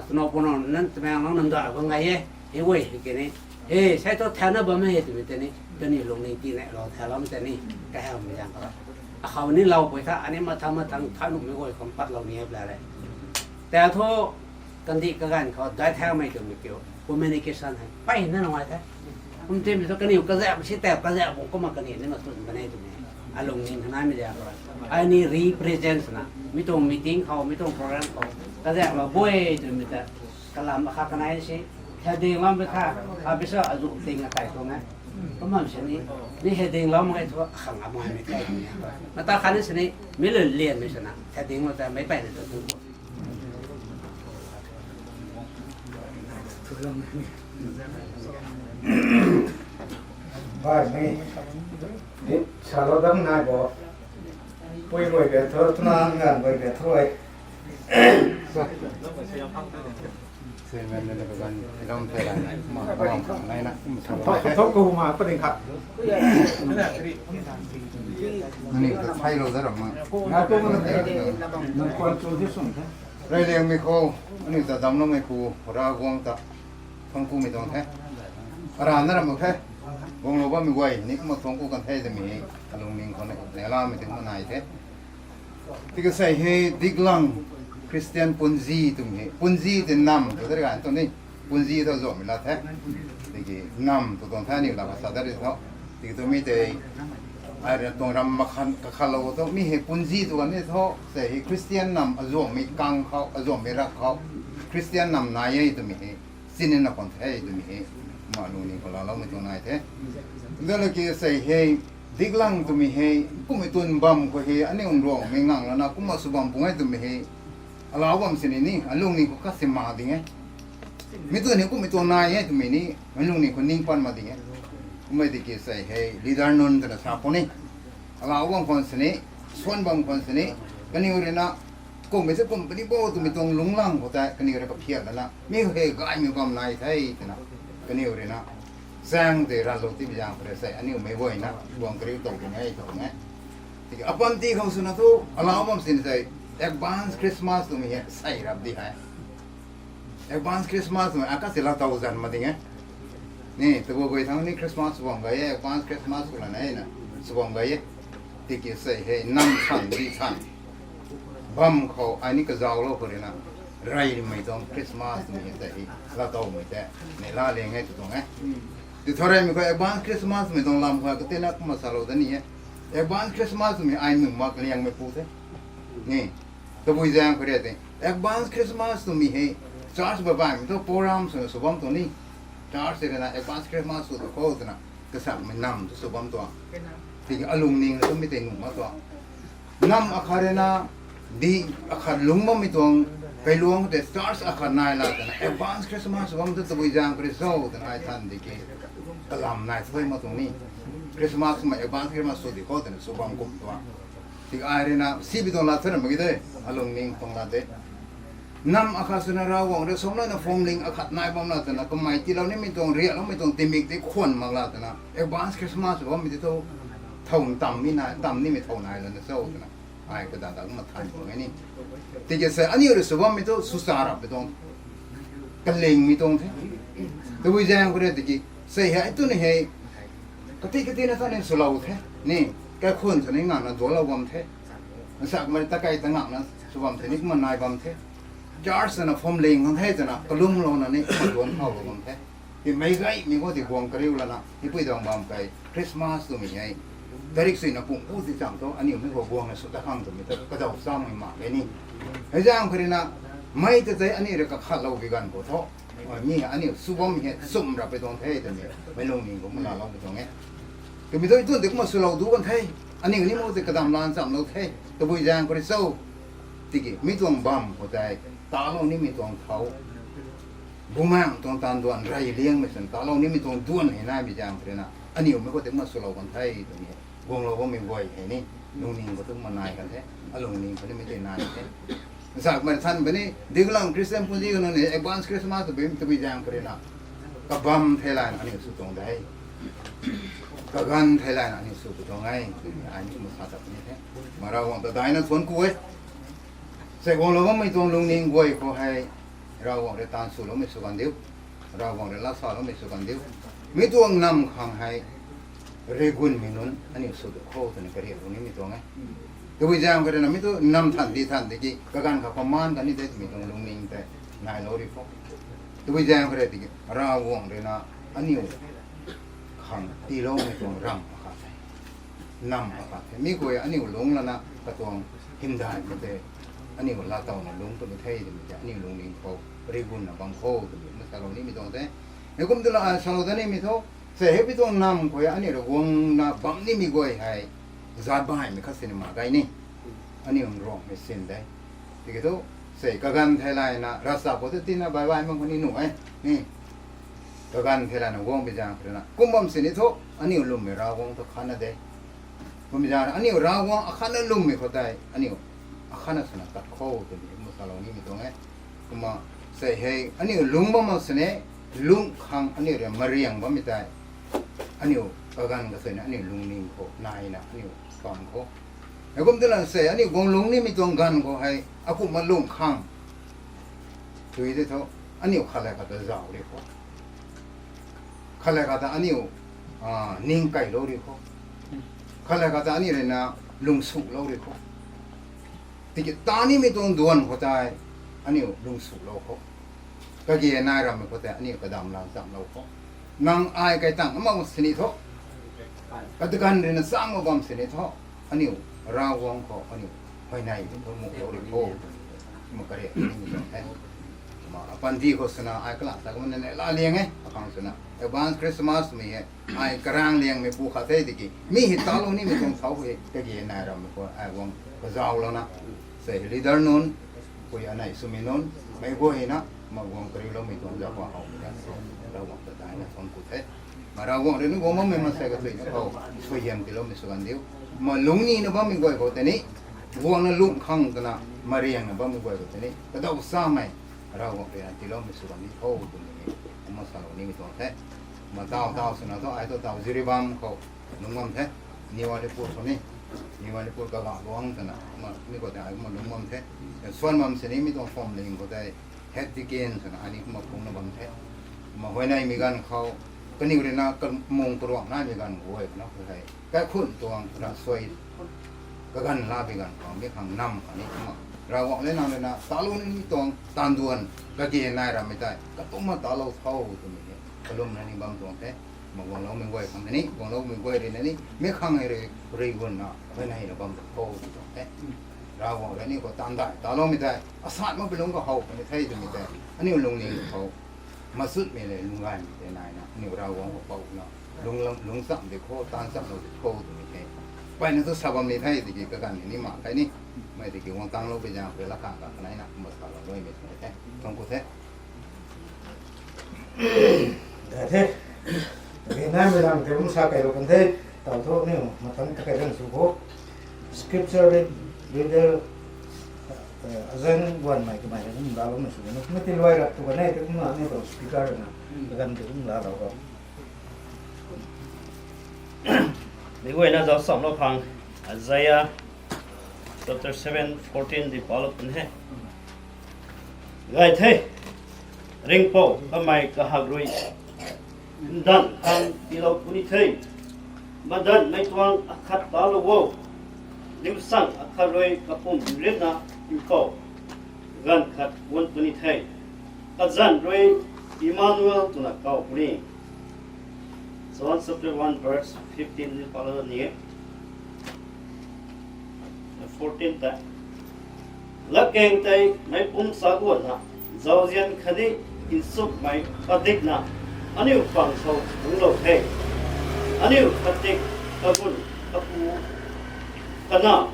twna pu no, nan twmei nang nam da khang gay e, hei guay hei kini, hei, sei thu thauna bam e twmei tei ni, kaniw lungning tina lou thauloumei tei ni, kahawmei zaeng khou, akhou ni loupui tha, ani mathang mathang tha nuhmei guay khang patlou ni e pla re. Tei thu, kandih kaganv khou dai thaumei twmei kiu, communication hei peyna nungai the. Kum timei thu kaniw kazauh si tei kazauh bung kumna kaniw ni ma tun bam e twmei, alungning khang naimei zaeng khou, ai ni represent swna, mi tuang meeting khou, mi tuang program khou, kazauhlou bui twmei ta, kalam akhat kanei si, thading lam pei tha, abisa azuh ting akai tuang e. Kumna sini, ni thading lam kai thu akhang amuaimei kai twmei, mata khatni sini, mi lun lianmei swna thading lam ta meic peyna ta tu Baihmei, ni salou dam nai bo. Pui guay be thu, twna nganv guay be thu e. Chairman le kaganv ram thei la, ma, ram nai na, kum sa. Thok, thok kahuma pading khat. Ani ta thailou da ram ma. Nai tu mana the. Nang khwan chu di sung the. Reyliangmei khou, ani ta damloumei pu, Ravguangc ta thuanc kumei tuang the. Arana ram mak the. Guanglou bammei guay ni kumna thuanc ku kan the twmei, alungning khou na, neilamei tei kumna nai the. Tiki sei hei diklang Christian punzi twmei hei, punzi tei nam tw de ganv tu ni, punzi thu zuanmei lat the. Tiki nam tw tuang the, aniu lam khou sa dat ri tho. Tiki tu mi tei, ai rui tuang ram makhan kakhatlou thu, mi hei punzi tw kan ni tho, sei hei Christian nam azuanmei kang khou, azuanmei rak khou, Christian nam nai e twmei hei, sinina khwan the twmei hei, ma lungning khou laaloumei tuang nai the. Dala ki sei hei, Diklang twmei hei, kummei tuang bam khou hei, aniu Ruangmei ngang lana, kumna sw bam pung e twmei hei, alau bam sini ni, alungning khou khat si ma ding e. Mi tuang ni kummei tuang nai e twmei ni, alungning khou ning pan ma ding e. Kummei tiki sei hei, leader nunc twna sa puni. Alau bam khwan sini, suan bam khwan sini, kaniw rui na, kummei se company bo twmei tuang lunglang khou tei, kaniw rui kaphiat lana, mi hei gaymei bam nai the, twna, kaniw rui na, zaeng tei ravlou ti bi zaeng khou rui sei, aniu mei guayna, guang kariu tow tuang e, tow tuang e. Tiki apanty khou swna thu, alau bam sini sei, advance Christmas twmei hei, sei rap di hei. Advance Christmas twmei, aka si latow zan ma ding e. Ni, tabui guay thang ni Christmas sw bam gay e, advance Christmas sw lana e na, sw bam gay e. Tiki sei hei, nam than, di than. Bam khou, ai ni kazauclou khou rui na, reymei tuang Christmas twmei hei tei, latowmei tei, ni la leng e tw tuang e. Ti thau reymei khou advance Christmas mei tuang lam khou, katina kumna salou da ni e. Advance Christmas twmei ai nung mak liangmei pu the. Ni, tabui zaeng khou rui tei, advance Christmas twmei hei, church babaihmei thu program swna sw bam tuang ni. Church rui na advance Christmas sw tu khou twna, kasakmei nam tu sw bam tuang. Tiki alungning na twmei tei nung mak tuang. Nam akhat rui na, di akhat lungc bammei tuang, kailuang tei church akhat nai la twna, advance Christmas sw bam tu tabui zaeng khou rui cho twna ai than tiki, kalam nai thuy mak tuang ni. Christmas mei advance Christmas sw di khou twna sw bam kum tuang. Tiki ai rui na, si bi tuang la thana mak ki de, alungning tuang la de. Nam akhat swna Ravguangc rui sumlouna phwamling akhat nai bam la twna, kamei tiilou nimei tuang, riakloumei tuang, timik tei khwan mak la twna, advance Christmas bammei tei thu, thow tam mi nai, tam nimei thow nai lana cho twna, ai kadan ta kumna than tuang e ni. Tiki sei aniu rui sw bammei thu, sw cha rap pei tuang, kalingmei tuang the. Tabui zaeng khou rui tiki, sei hei twna hei, kati katina tha ni swlou the, ni, kaikhun sw ni ngakna duanclou bam the. Nsak mari ta kai ta ngakna sw bam the ni kumna nai bam the. Church na phwamling khang the twna, kalumlouna ni kumna duanc thaulou bam the. Ti meic gaymei khou ti guang kariu lana, hei pui dang bam kai, Christmas twmei hei. Tarik suina pung u ti chang thu, aniu mei khou guangna sw ta khang twmei ta, kadaw chamei mak e ni. Hei zaeng khou rui na, mei ta tei aniu rui kakhatlou bi ganv khou thu, mi aniu sw bam hei, sum rap pei tuang the twmei, meic lungning khou kumna lou pei tuang e. Twmei thu, tun tei kumna swlou du kan the, aniu ni mak tei kadam lan chamlou the, tabui zaeng khou rui cho, tiki, mi tuang bam khou tei, talou nimei tuang thau, bumaengc tuang taanv duan rey liangmei swn, talou nimei tuang duan hei naimei zaeng khou rui na, aniu mei khou tei kumna swlou kan the twmei, guanglou bammei guay hei ni, lungning khou tu kumna nai kan the, alungning khou nimei tei nai the. Nsak mari than puni, Diklang Christian punzi khou nunc ni advance Christmas twbui, twbui zaeng khou rui na, kabam theilayna aniu sw tuang de. Kaganv theilayna aniu sw pui tuang e, twmei ai ni kumna sa ta puni the. Ma Ravguangc ta daihna thuanc ku e. Sei guanglou bammei tuang lungning guay khou hei, Ravguangc rui taanv swloumei sw kan diu. Ravguangc rui lat saloumei sw kan diu. Mi tuang nam khang hei, rigunmei nunc aniu sw tu khou twna kariaklou nimei tuang e. Tabui zaeng khou rui na mi tu nam than di than tiki, kaganv kha command kan ni tei twmei tuang lungning tei, nailou ri khou. Tabui zaeng khou rui tiki, Ravguangc rui na aniu khang tiiloumei tuang ramv akhat the. Nam akhat the. Mi khou aniu lungc lana katuang hymdaihmei tei, aniu laatowna lungc twmei the twmei tei, aniu lungning khou, rigunna bam khou twmei, kumna salou nimei tuang the. Hei kum twna ai salou da nimei thu, sei hei pui tuang nam khou aniu rui guangna bam nimei guay hei, zaatc baihmei khat sini mak gay ni. Aniu Ruangmei sin de. Tiki thu, sei kaganv theilayna, ravchap khou tu tina baih baihmei khou ni nuh e, ni. Kaganv theilayna guang bi zaeng khou rui na, kum bam sini thu, aniu lwmmei Ravguangc thu khatna de. Kum bi zaeng aniu Ravguangc akhatna lwmmei khou tei, aniu akhatna swna tat khou twmei kumna salou nimei tuang e. Kumna sei hei, aniu lungc bam mak sini, lungc khang aniu rui mariang bammei tei, aniu kaganv kaseina aniu lungning khou naina aniu bam khou. Hei kum twna sei aniu guang lungc nimei tuang ganv khou hei, akumhna lungc khang tui tei thu, aniu khatlai khat ta zauc ri khou. Khatlai khat ta aniu, a, ning kailou ri khou. Khatlai khat ta aniu rui na lungsuklou ri khou. Tiki ta nimei tuang duan khou tei, aniu lungsuklou khou. Kage nai rammei khou tei aniu kadam lan chamlou khou. Nang ai kai tang mak sini thu, katuganv rui na chang mak bam sini thu, aniu Ravguangc khou aniu huayneymei thu muhlou ri khou. Kumna kariak nimei tuang the. Panty khou swna ai kalam sa kumna ne la liang e, akhang swna advance Christmas mi he. Ai karang liangmei pu khat the tiki mi hei talou nimei tuang thau hei kage nai rammei khou ai guang kazaulouna, sei leader nunc, pui anei swmei nunc, mei guayna, ma guang kariuloumei tuang zauc khou howmei ta, Ravguangc ta daina thuan ku the. Ma Ravguangc rui ni guang bammei maansei kathuina khou suaihiam tiiloumei sw kan diu. Ma lungc nina bammei guay khou tei ni, guangna lungc khang twna mariangna bammei guay khou tei ni kadaw samei Ravguangc rui na tiiloumei sw kan di tho twmei ni kumna salou nimei tuang the. Ma taw taw swna thu ai thu taw Jiribam khou lungc bam the. New Alipur khou ni, New Alipur kaga guang twna ma mi khou tei ai kumna lungc bam the. Suan bam sini mi tuang phwamling khou tei head deacon swna ai ni kumna phungna bam the. Ma huayneymei ganv khou kaniw rui na kamung karuang naimei ganv guay na khou hei kaikhunc tuang ravsuai kaganv lapui ganv khou mi khang nam khatni kumna Ravguangc le nang rui na talou nimei tuang tanduan kage nai rammei tei katumna talou tho twmei hei kalumna ni bam tuang the. Ma guangloumei guay khang ni, guangloumei guay rui na ni mi khang hei rui, rui gunna huayneyna bam tho tw tuang the. Ravguangc rui aniu khou taanv dai taloumei tei asat makpui lungc khou how puni the twmei tei aniu lungning khou machutmei le lungc gaymei tei naina aniu Ravguangc khou pouna lungc, lungc cham di kho, taanv chamlou di kho twmei the. Mpeyna thu sa bam ni the tiki kaganv ni ma the ni, mei tiki guang tangloupui zaeng khou rui laa kang kang kanaina kumna salou luaimei tuang the. Thuanc ku the. Dai the. Rina mi lang tei kum sa kailou kan the. Taw thu niu matan ta kai rang sw kho. Scripture reader, eh, Azen Guanmei kamei rui kum laalou na sw nu. Mei ti luai rap tu kan e, tei kum na ni taw speaker na. Kaganv tei kum laalou kho. Mei guayna zauc chamlou khang Isaiah chapter seven fourteen di palou pun he. Gay the, ringhpouc kamei kahak rui ndanv khang tiilou puni the. Madanhmei tuang akhat laalou o, riusang akhat rui kapumc riatna mpouh ganv khat guang puni the. Kazanc rui Emmanuel twna kaw puni. John chapter one verse fifteen ni palou ni. Fourteen ta. Latkaeng tei meic pumc sa guanna, zauzian khatni nchumhmei padikna, aniu pang khou punglou the. Aniu katik kagun kapu kana,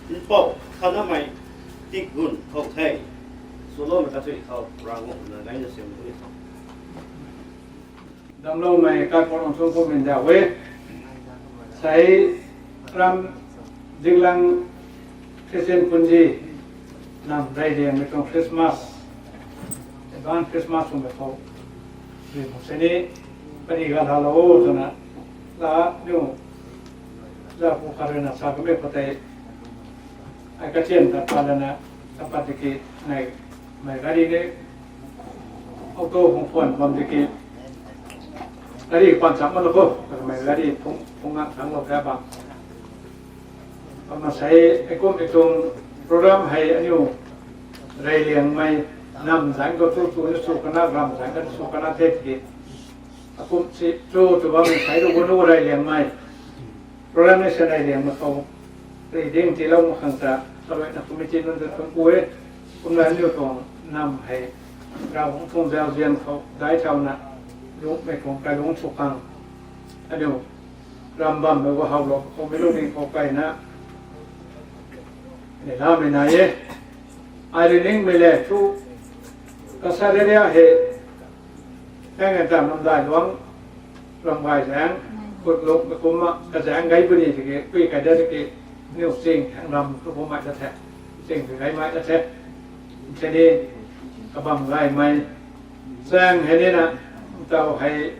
mpouh khanamei tik gun khou the. Swloumei kathuic khou Ravguangc na gayna siam puni tho. Damcloumei kaikhwang nunc thangc kummei ndauh e. Sei ram zinglang Christian punzi nam rey liangmei tuang Christmas, advance Christmas kummei khou, rui khou sei ni, pari ga laalou twna, la niu, za pu khat rui na sa kamei khou tei, ai kachian tat pat lana, tat pat tiki, nai, mei gari ni, auto khang phuan bam tiki, gari pan cham mak lou kho, mei gari phung, phung ngak thangc lou kha bam. Kumna sei, heikum hei tuang program hei aniu rey liangmei, nam zaeng khou tu tu ni sw kana, ram zaeng khou tu sw kana the tiki, akum si tu tu bammei sei tu gun rey liangmei program ni sei rey liangmei khou, rui ding tiilou mak khang ta, kaluaina committee nunc ta thuanc ku e. Kumna aniu tuang nam hei, Ravguangc tuang zauzian khou daic thauna, lungcmei tuang kailungc sw khang, aniu ram bammei khou howlou khou mei lungning khou kaina, ni lamei nai e. Ai rui ningmei le thu, Kasari area hei, heng e ta namdai luang, ram gay zaeng, kut lungmei kumna kazaeng gay puni tiki, pui kai dat tiki, niu ching heng ram tu kummei ta the, ching gaymei ta the. Sei ni, kabam gaymei zaeng hei nina, taw hei,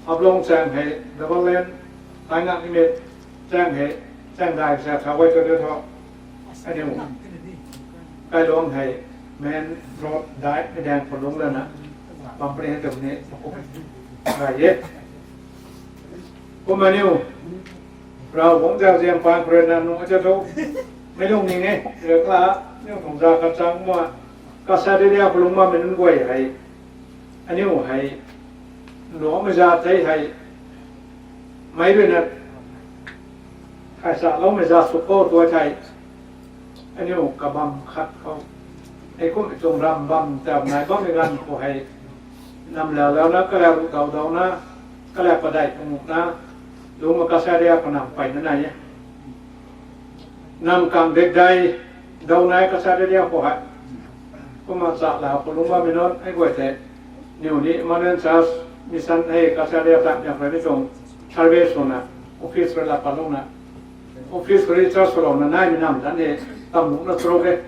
Haflong zaeng hei, Double Lane, tai ngak nimei zaeng hei, zaeng dai sa tha guay tu tu tho. Aniu, kailuang hei, main road dai, mei daeng khou lungc lana, bam puni hei tum ni, makup gay e. Kumna niu, Ravguangc zauzian paan khou rui na nunc acha thu, mei lungning e, rui kala, niu tuang za kachang ma, Kasari area khou lungc bammei nunc guay hei, aniu hei, luangmei za tei hei, meic rui na, khaisa loumei za sw khou tu thei, aniu kabam khat khou, Hei kum tuang ram bam tau nai bammei ganv khou hei, nam lau lau na, kala ru dau dau na, kala padai pung na, lungc ma Kasaria khou nam pey na nai e. Nam kang dek dai dau nai Kasaria khou hei. Kumna cha lau khou lungc bammei nunc, hei guay tei, niw ni Emmanuel Church Mission hei Kasaria ta niak rui ni tuang survey swna, office rui la pat lungna, office rui church swlouna naimei nam zanc hei, tam lungna tro ke,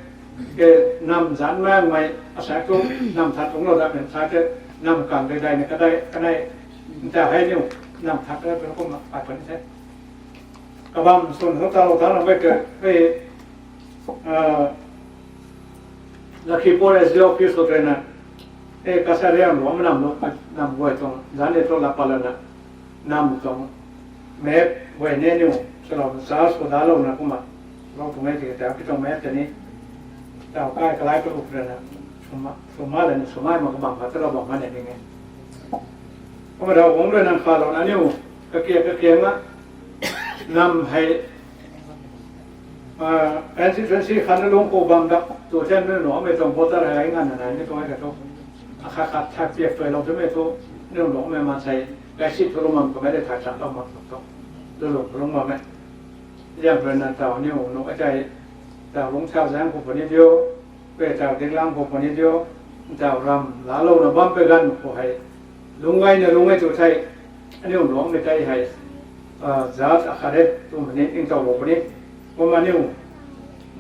ke nam zanc maengmei, asai tu nam that lungclou datmei sa te, nam kang dei dai ni kadai, kanei, nta hei niw, nam that ka kumna pat puni the. Kabam swn khou talou ta na bai ke, hei, Lakhipur S D O office khou tei na, e Kasaria luangmei nam lu, nam guay tuang zanc ni thu la pat lana, nam tuang map guay ni niw, swlouna church khou dalouna kumna, lou tuang e ti tau ki tuang map tei ni, tau kai kalai ka lu rui na, swma, swma la ni swmai ma kabam khat talou bam ma ni ning e. Kumna Ravguangc rui nang khalouna aniu, kakia kakia na, nam hei, constituency khat na lungc khou bam dak tu the, aniu nuhmei tuang voter hei nganv na nai ni tuang e ka thu. Akhat khat thak piak tuailou twmei thu, aniu nuhmei maansei, gaysi thu lungc bam kamei de thak chan lou mak tu thu. Lu lung thu lungc bam e. Ziang rui na tau aniu nuh e tei, tau lungc thau zaeng khou puni diu, pe tau dinglam khou puni diu, tau ram lalouna bam pe ganv khou hei, lungc gayna lungc e tu thei, aniu nuhmei tei hei, zat akhat e twmei ni ningtowlou puni. Kumna aniu,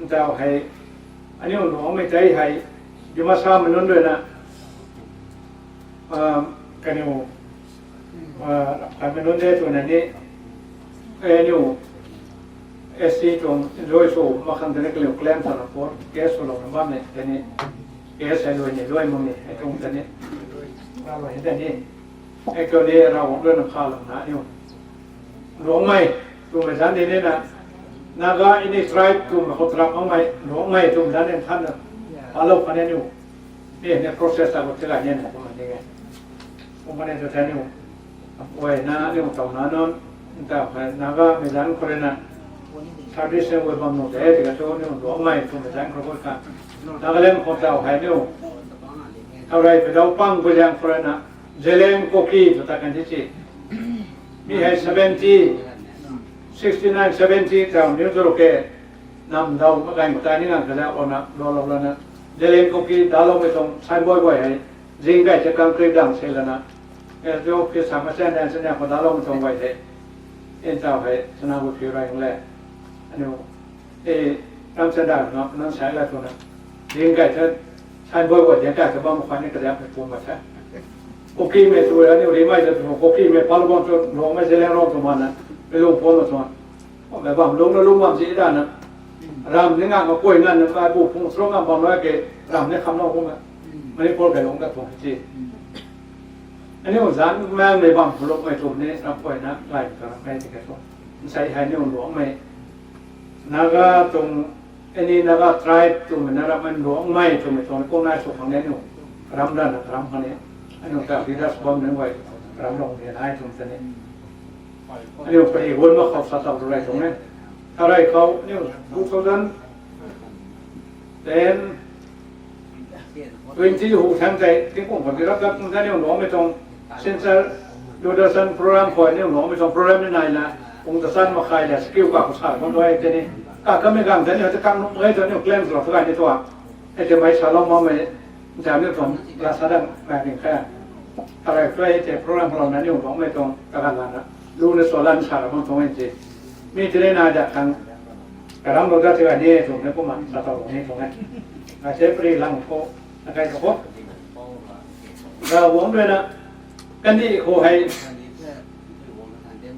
tau hei, aniu nuhmei tei hei, Dimasa mei nunc rui na, kaniw, khatmei nunc de twna ni, aniu, S C tuang enjoy sw mak khang tei ni kaniw claim swna court case swlouna bammei tei ni, case hei luai ni luai mak ni hei tuang tei ni, ravlou hei tei ni, actually Ravguangc rui na khalouna aniu, Ruangmei twmei zanc ni nina, Naga any tribe twmei khou tarap makmei Ruangmei twmei zanc ni thanna, palou khatni aniu, ni ni process ta khou tigay ni na kumna ni e. Kumna ni tu the aniu, guayna aniu tawna nunc, nta hei Nagamei zanc khou rui na, service ni guay bam nuh de ti ka thu aniu Ruangmei twmei zanc khou guay kha, Nagaland khou tau hei aniu, thaurey pei dau pang guay zaeng khou rui na, Zeliang Kuki tw ta kan ti si. Mi hei seventy, sixty nine, seventy tau niw zuru ke, nam dau maganv khou tei ni nganv kazauh louna, lou lou lana, Zeliang Kuki daloumei tuang signboard guay hei, zing gay the concrete dang se lana, S D O office sa ma sen dan sen khou daloumei tuang guay hei, ntau hei chana gu thiu rey le, aniu, e, ram sen dan na nang sai la twna, zing gay the, signboard guay zing gay the bam khwan ni kazauhmei pu ma the. Kukimei tu aniu rimei ta tu, Kukimei pal bam tu, Ruangmei Zeliang Rong tu mana, mei lung pam ma tuang. Mei bam lungc na lungc bam si dana, ram ni nganv ma kuay nganv na bu phung srong nganv bam la ke, ram ni kham lou kumna, Manipur kai lungc ta tuang si. Aniu zanc maengmei bam khou lungmei twmei ni ram kuayna gay ta ramei ti ka thu, nsei hei aniu Ruangmei, Naga tuang, any Naga tribe twmei na rammei Ruangmei twmei tuang ni kum nai sw khang ni aniu, karam rana karam khang ni, aniu ta leaders bam ni guay, karam lung ni nai twmei ta ni, aniu pari gun mak khou sa tau rey tuang e. Thaurey khou aniu two thousand ten, twenty hu thang tei tingkum khou ti rap dat kum ta aniu Ruangmei tuang Central Youth Action Program khou aniu Ruangmei tuang program ni naina, pung ta san makhai le skill ka khou sa bam tu e tei ni, ka kamei ganv tei ni ta kang nuh e tu aniu claim swlou ta gay ni tua. Hei tei mei salou makmei, nta aniu tuang la sa dat mai ning kha. Thaurey tu e tei program khou louna aniu Ruangmei tuang kaganv lana, lu ni sw lan sa ra bam tuang e ti. Mi tei ni nai dat khang, karamlou dat ti gay ni twmei kumna sa tau ni tuang e. Ai se pari lang khou, na kai khou, Ravguangc rui na, kandih khou hei,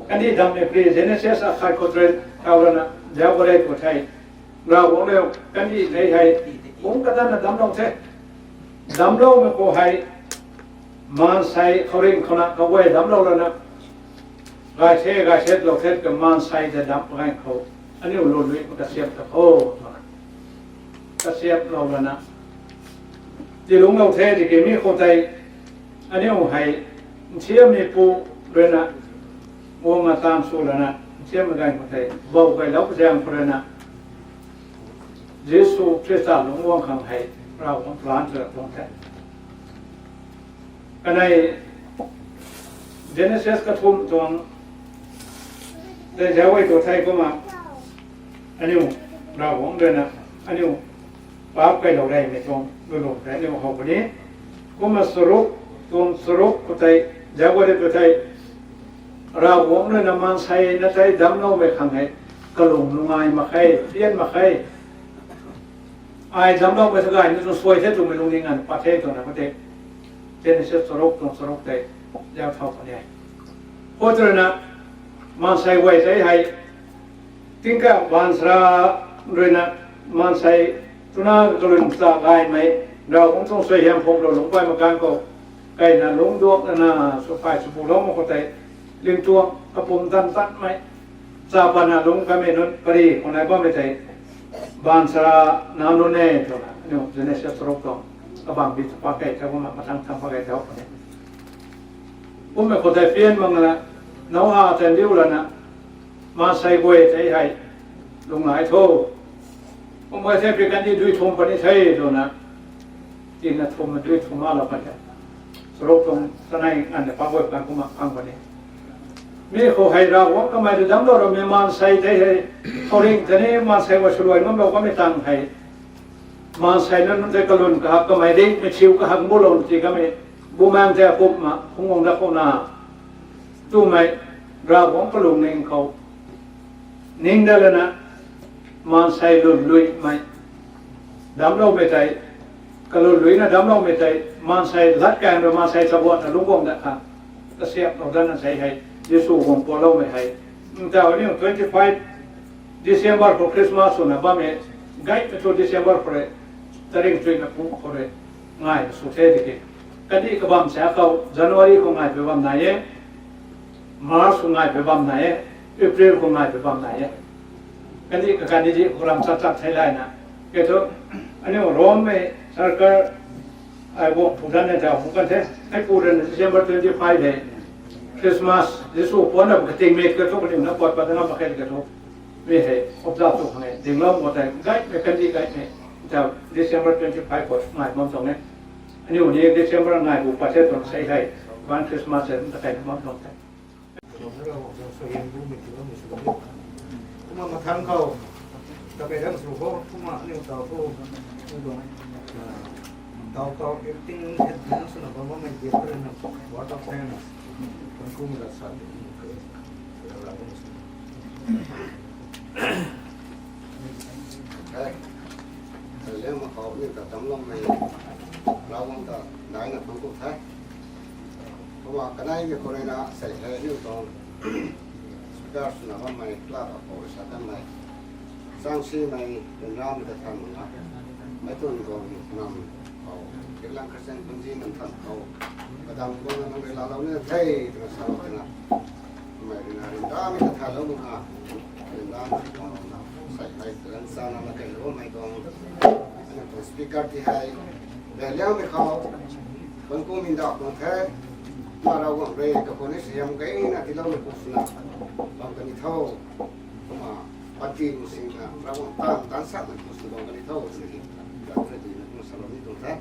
kandih damhmei pari Genesis akhat khou tei, tau lana zauc ka rey khou thei, Ravguangc rui kandih tei hei, kung kadanna damclou the. Damcloumei khou hei, maansei khouringh khou na kaguay damclou lana, gay the gay thet lou thet ka maansei ta damh ganv khou, aniu lului kasiamh ta kho, twna kasiamhlou lana, tilungclou the tiki mi khou tei, aniu hei, nsiammeipu rui na, guangna taanv sw lana, nsiammei ganv khou tei bou gaylou zaeng khou rui na, Jisu Khrista lungc guang khang hei, Ravguangc plan sw tuang the. Kanei Genesis kathumh tuang tei zauc e tu thei kumna, aniu Ravguangc ruina aniu paap kailou reymei tuang lulung tei aniu how puni. Kumna charuk tuang charuk khou tei, zauc e tu thei, Ravguangc ruina maansei na tei damcloumei khang hei kalung nungai mak khe, pian mak khe. Ai damcloumei sa gay ni tu suai the twmei lungning nganv pat the twna khou tei, Genesis charuk tuang charuk tei zauc thau puni e. Khou ruina maansei guay tei hei tingkauh baanchara ruina maansei twna kalun cha gaymei, Ravguangc tuang suaihiam phungclou lungc pay mak ganv khou, kaina lungc duak lana swphay swpulou mak khou tei, ling tuang kapumtan tanmei, cha pana lungc kanmei nunc pary khou nai bammei tei baanchara nac nunc e twna aniu Genesis charuk tuang kabangbi ta pak key the kumna mathang thang pak key the puni. Kummei khou tei pian makna, Noa tei ndiu lana, maansei guay tei hei lungnai tho. Kummei tei pi kandih dui thum puni the twna, tina thum dui thum alou pat the. Charuk tuang chanei nganv tei pak guay kan kumna khang puni. Mi khou hei Ravguangc kamei rui damclou ramei maansei tei hei, khouringh tei ni maansei guay swluai ngamlou kamei tang hei, maansei na nunc tei kalun kahak kamei ringh mei thiu kahak bulou ti kamei, bumaengc tei akumhna phungc guang dat khou na, twmei Ravguangc kalungning khou ning dat lana, maansei lwnluimei damcloumei tei, kalwnluina damcloumei tei maansei latkaeng rui maansei chabuatna lungc guang dat khang kasiamhlou datna sei hei, Jisu guang pualoumei hei, ntaw aniu twenty five December khou Christmas swna bammei, gaymei thu December khou rui taring chuina pung khou rui ngai sw the tiki, kandih kabam sa khou January khou ngai pui bam nai e, March khou ngai pui bam nai e, April khou ngai pui bam nai e. Kandih kakandih di khou ram chat chat thei layna, kei thu aniu Rome mei sarkar ai guang phu dan e ta hung kan the. Ai pu rana December twenty five hei Christmas, Jisu puanna katingmei kei thu kaniw na pat pat na mak khe kei thu, mi hei observe sw khang e dinglou mak tei gaymei kandih gaymei, ta December twenty five khou ngai bam tuang e. Aniu ni December ngai bu pat the tuang sei hei, ban Christmas hei ta kai bam tuang the. Kumna mathang khou, ta kai dang sw khou, kumna aniu taw khou, taw khou acting head swna bammei dia khou rui na word of thanks, kan kumna sa di, Lem khou ni ta damcloumei, Ravguangc ta daina thangc ku the. Kumna kaneimei khou rui na sei hei aniu tuang speaker swna bammei club akhou sa kanmei, changsimei, ryanramei ta than mak na, mei tuang tuang nam khou, Tiklang Christian Punji nam than khou, kadam guangna nang rui laalou ni the twna salou twna, mei rui na ryanramei ta thanlou mak na, ryanramei ta thanlou na, sei hei kaganv chana na kailou mei tuang, aniu tuang speaker ti hei, Zeliangmei khou, kan kumna ndauh tuang the, na Ravguangc rui kakhou ni suaihiam keyna tiiloumei pu swna bam kan ni tho. Kumna panty lungsingna Ravguangc taanv taanc sakmei pu swna bam kan ni tho twna hei, tat rui dina kumna salou ni tuang the.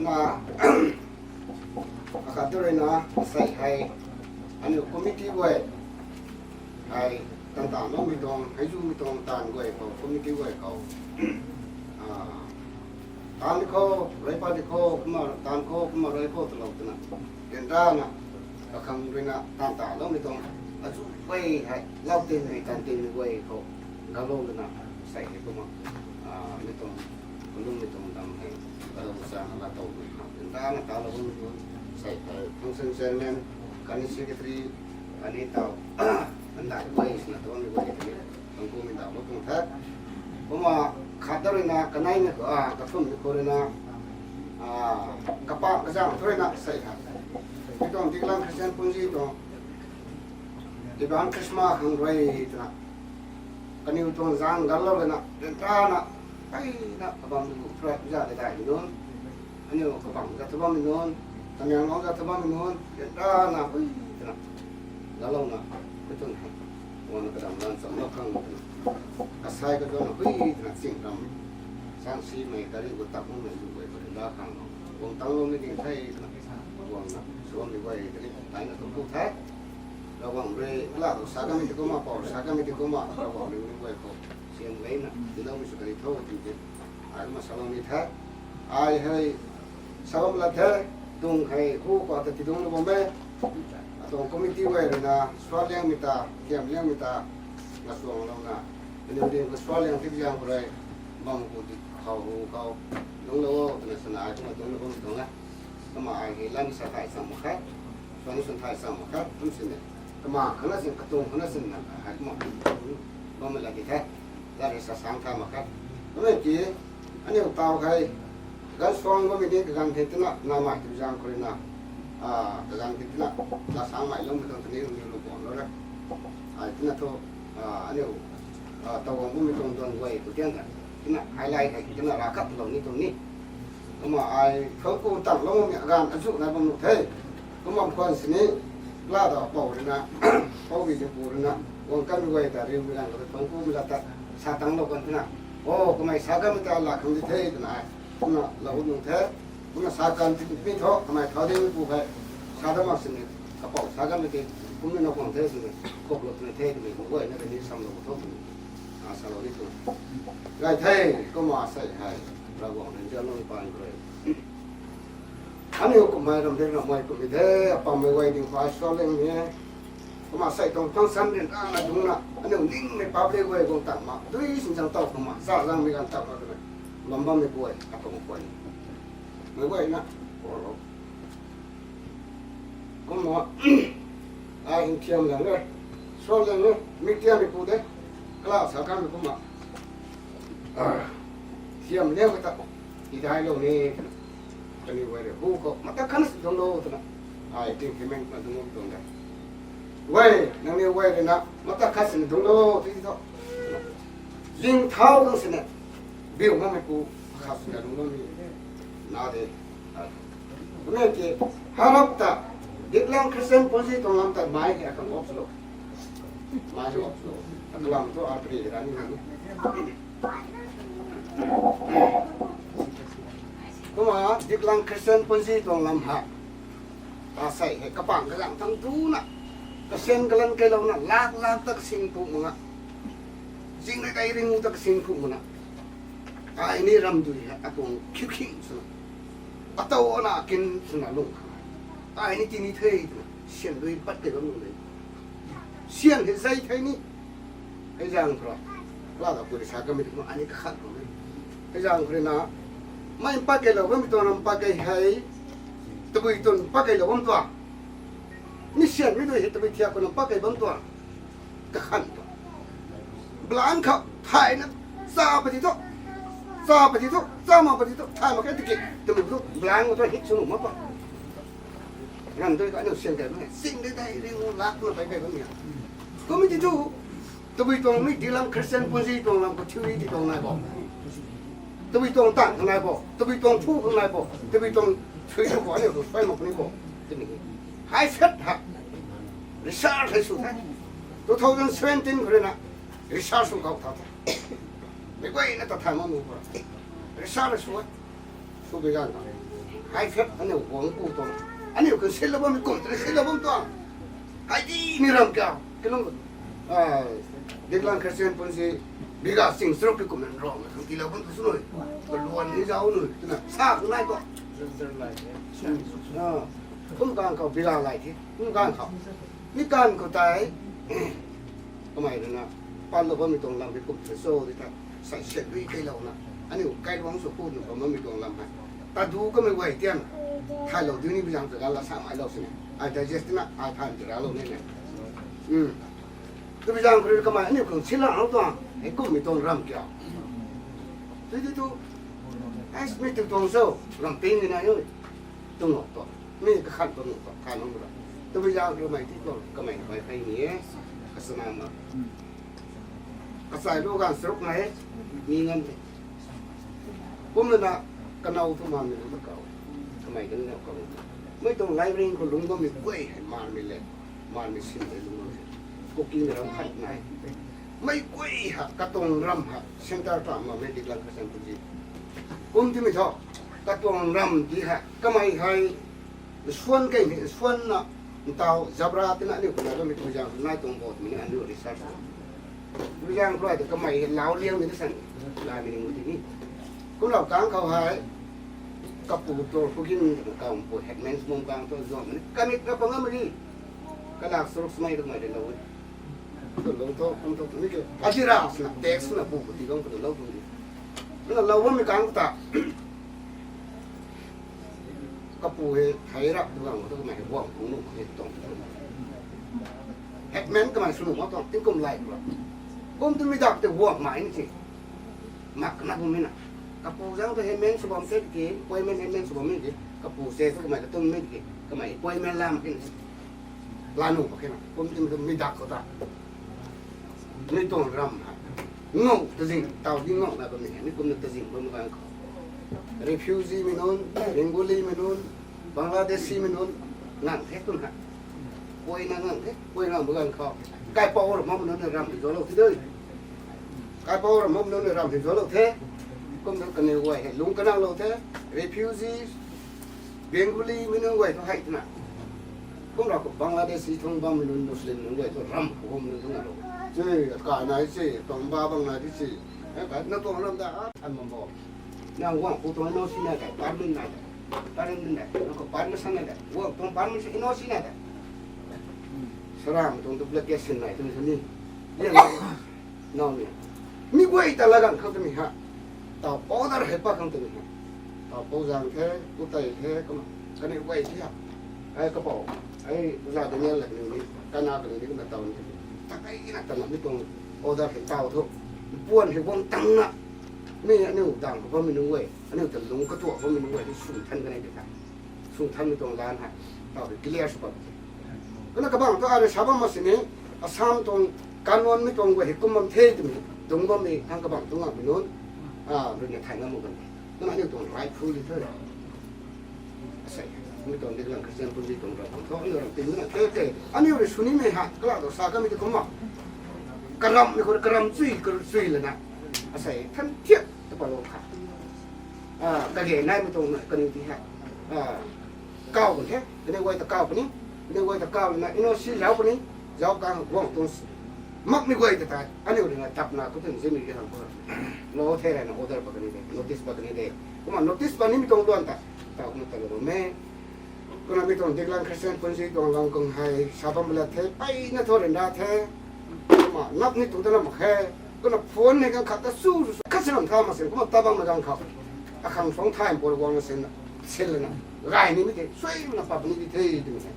Na, akhat tu rui na, sei hei, aniu committee guay hei, tan tan loumei tuang, hei zumei tuang taanv guay khou, committee guay khou, taanv khou, rui pat di khou, kumna taanv khou, kumna rui khou talou twna, ryanrana, kakhang rui na tan tan loumei tuang, azu guay hei, lau tinmei, taanv tinmei guay khou, galou lana, sei hei kumna, mei tuang, kalungmei tuang dam hei, kalou chana laatow mei khang, ryanrana talou bammei tuang, sei hei, function chairman, khatni secretary, khatni taw, andai guay swna ta bammei guay tei, kan kumna ndauhlou tuang the. Kumna khat ta rui na kaneimei khou, kathumhmei khou rui na, kapa kazang thu rui na sei hei, mei tuang Tiklang Christian Punji tuang, Advance Christmas khang rui twna, kaniw tuang zaeng ganlou lana, ryanrana, mpeyna kabam lu thu rui za dei daimei nunc, aniu kabang za thu bammei nunc, Tamenglong za thu bammei nunc, ryanrana hui twna, galouna, mei tuang hei, guangna kadam lan chamlou khang twna, kasai kaduanna hui twna ching ram, Sangsimei kari gu tak mumei lu guay khou rui da khang lou, guang tang loumei ding the twna, guangna suanmei guay kani taina tuang ku the. Ravguangc rui kala khou sa kamei ti kumna, pou sa kamei ti kumna, Ravguangc rui mi guay khou siam gayna tiiloumei sw kani tho tw tei, ai kumna salou ni the. Ai hei sa bam la the, tuang hei hu khou ta tidungclou bam e. Atuang committee guay ruina sualiangmei ta, kiamliangmei ta, na suanglouna, aniu ding khou sualiang tip zaeng khou rui, bam khou di khou hu khou, dungclou o twna swna ai kumna dungclou bam tuang e. Kumna ai hei lan sa thai cham mak khe, suan ni suan thai cham mak khe, kum sini. Kumna khana sin, katuang khana sin na ai kumna bammei la di the. Lari sa sang tha mak khe. Kumna ki, aniu taw hei, kaganv suang bammei ni kaganv the twna, namei tw zaeng khou ruina, kaganv the twna, la sangmei loumei tuang tani aniu lu guanglou re. Ai twna thu, aniu, taw guang bammei tuang duan guay khou tian ta, twna highlight hei twna ravkhatlou ni tuang ni. Kumna ai thuanc ku tangloumei aganv azuh nai bam nuh the. Kumna khwan sini, kala ta pou ruina, pou bi pu ruina, guang kanmei guay ta riumei ganv khou ta thuanc kumei la ta, sa tanglou kan twna, o, kamei sa kanmei ta la khang di the twna ai, kumna lou nung the. Kumna sa kan timi thu kamei thau ding pu hei, sa dam mak sini, kapou sa kanmei ti, kumna na guang the sini, koklou twna the twmei guayna kani samlou tho twmei, salou ni tu, gay the. Kumna sei hei, Ravguangc rui nzianloumei paan khou rui, aniu kummei ram ding ramei kummei the, apammei guay ding khou ai sualiangmei e. Kumna sei tuang function ryanrana dungcna, aniu ningmei public guay guang tang mak, dui sinzang taw khang mak, sa zangmei ganv tang mak twna, bam bammei guay atuang guay, mei guayna, kumna, ai hing thiam lang e, sualiang e, mi tiammei pu de, kala sa kanmei kumna, thiam liangmei ta, tidailou ni twna, kaniw guay rui hu khou mata khat si dungclou twna, ai ting himeng na dungc bam tuang de. Guay, nangniw guay ruina mata khat sini dungclou ti thu, zing thau dang sini, biu makmei pu, khat sini dungclou ni, na de. Kumna ki, harap ta, Diklang Christian Punji tuang lam ta mai hei akang op swlou, mai hei op swlou, akalam thu arpri rani nang. Kumna Diklang Christian Punji tuang lam ha, asei hei kapang kazang thang tuna, kasen kalan kailouna, lak lak ta kasing phu mak nga, zing rui kai ring ta kasing phu mak na, ai ni ramdui hei atuang khiukhing swna, ataw ana kin swna lung khang, ai ni tini the twna sian dui pat kei bam lung de. Sian hei zei thei ni, hei zaeng khou rui, kala ta puri sa kamei ti kumna ai ni kakhat khou ni, hei zaeng khou ruina, mei pat keilou bammei tuang ram pat kei hei, tabui tuang pat keilou bam tuang, mi sianmei dui hei tabui thiak khou na pat kei bam tuang, kakhan tuang, blan khou thayna, cha pati thu, cha pati thu, cha mak pati thu, thay mak khe tiki twmei thu blan khou thu hit sw nuh mak pa, ramdui kaniw sian kei bam e, sing de dei ring lak na pai kei bammei, kummei ti thu, tabui tuang mi Diklang Christian Punji tuang lam khou theory ti tuang nai bo, tabui tuang tan khang nai bo, tabui tuang phu khang nai bo, tabui tuang sui khang bo, aniu tu suai mak puni bo, tini hei phet ha, research hei sw the, two thousand seventeen khou ruina, research sw kau tha the, mei guayna ta thay mak nu khou, research sw e, sw bi ganv ta, hei phet aniu guang pu tuang, aniu kan sinlou bammei kum twna sinlou bam tuang, hei ti ni ram kiu, kilung, Diklang Christian Punji, biga sing charuk ki kumna ram na khang tiilou bam tu sw nui, kaluan ni zauc nui twna sa khang nai tu, kum ganv khou biga lai the, kum ganv khou, mi ganv khou tei, kamei ruina, patlou bammei tuang lam hei kum twna cho di the, sai sian dui kailouna, aniu kailuangc sw khu nu bam bammei tuang lam hei, tadu kamei guay tian, thaylou dui ni bi zaeng ta ganv la sa mailou sini, ai digest na ai than ti raclou ni ne. Tabui zaeng khou rui kamei aniu khang sinlou tuang, hei kummei tuang ram kiu, tui ti tu, ai mi tu tuang cho, ram ping ni nai o, tuang o tuang, mi kakhan tuang o tuang khan o ra, tabui zaeng khou rui mei ti tuang kamei na bai kheimei e, kasana ma, kachai lu ganv charuk nai e, mi ngan the, kumna na, kanow thu maanmei lu ta kau, kamei kan nau kau, mei tuang library khou lungc bammei guay hei maanmei le, maanmei sin le lungc bam the, Kukimei ram khat nai, mei guay ha katuang ram ha centre ta makmei Diklang Christian Punji Kum timei thu, katuang ram ti hei, kamei hei, suan kei ni, suan na, ntau, Jabra tina aniu kumna bammei Tuizang nai tuang bo twmei ni aniu research. Tuizang khou rui ta kamei hei lau liang ni ta san, laimei ni mu ti ni. Kumlou kang khou hei, kapu tu Pugin, kapu headman sumum kang tu zuan ni, kamei na pang am ri, kalak saruk swmei tu kamei de lou. Lou tu, kum tu, ni ke, ajira sna, tax sna pu, pu ti kang pu lou tu ni. Na lou bammei kang ta, kapu hei thei rap tu gang tu kamei guang kung nu hei tuang. Headman kamei sw nu ma tuang, tingkum lai kura. Kum tu mi dak te guang mai ni si. Mak na kum mi na. Kapu zang tu headman sw bam se ki, appointment headman sw bam mi ki, kapu se tu kamei ka tum mi ki, kamei appointment lam ki ni. Lanu mak khe na, kum tu mi tu mi dak khou ta. Mi tuang ram hei. Ngou tazing, tau di ngou na bam ni, mi kum na tazing bam gang khou. Refugee mei nunc, Bengali mei nunc, Bangladeshi mei nunc, ngang the tun hei. Pui na ngang the, pui ngang bam gang khou. Kaipouc ram mei nunc na ram hei zolou the dui. Kaipouc ram mei nunc na ram hei zolou the. Kum na kaniw guay hei lung kanang lou the. Refugees, Bengali mei nunc guay thu hei twna. Kum rau khou Bangladeshi thung bammei nunc, Muslim nunc guay thu ram khou bammei nunc thu na lou. Chui, kai nai si, tuang ba bang nai di si. Eh, kai na tuang ram da, an bam bo. Na guang khou tuang N O C nai de, permit nai de. Permit nai de, na khou permission nai de. Guang tuang permission N O C nai de. Saram tuang duplication nai, tuang sa ni. Yan nai. Nau ni. Mi guay ta la gang khang twmei ha. Tau order hei pa khang twmei ha. Tau pou zang the, pu tei the, kum, kaniw guay the ha. Ai kapou, ai za Daniel la kaniw ni, kana kaniw ni kumna tau ni. Ta kai na ta na mi tuang order hei tau thu. Puan hei guang tang na. Mi aniu dang khou bammei nunc guay, aniu ta lung katuak bammei nunc guay, sw than kanei di tha. Sw thanmei tuang lan hei. Tau hei clear sw pat. Kumna kabang thu ai rui sa bam ma sini, Assam tuang kanun mei tuang guay hei kum bam the twmei, dungc bammei, hang kabang tuang ngakmei nunc, a, rui na thay ngam mak kan. Kumna aniu tuang rightful di the. Asei, mi tuang di lang Christian pun di tuang ram tuang thu, aniu ram tin na, te, te. Aniu rui sw nimei ha, kala tu sa kamei tu kum ma. Karam mei khou, karam chui, karam chui lana. Asei, than thiak, ta pa lou kha. A, kage naimei tuang na, kaniw ti ha. A, kau kan the, kaniw guay ta kau puni, kaniw guay ta kau na, N O C zauc puni, zauc kang guang tuang s-, makmei guay ta tei, aniu rui na tap na, khou tun zimei ki hang khou. Lou the rana order pa kani de, notice pa kani de. Kumna notice pa nimei tuang luan ta, tau kumna ta lou me. Kumna mi tuang Diklang Christian Punsi tuang lang kung hei, sa bam la the, pey na thu ryan ra the. Kumna nap ni tu ta na mak khe. Kumna phone ni kang khat ta su, su, su, khat si lam tha mak sin, kumna ta bam na gang khou. Akhang suang thay mpur guang na sin, sin lana. Gay ni mi the, sui na pap ni di the, di mi the.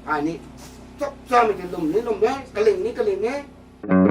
Ai ni, chap cha mi the lum ni lum ni, kaling ni kaling ni.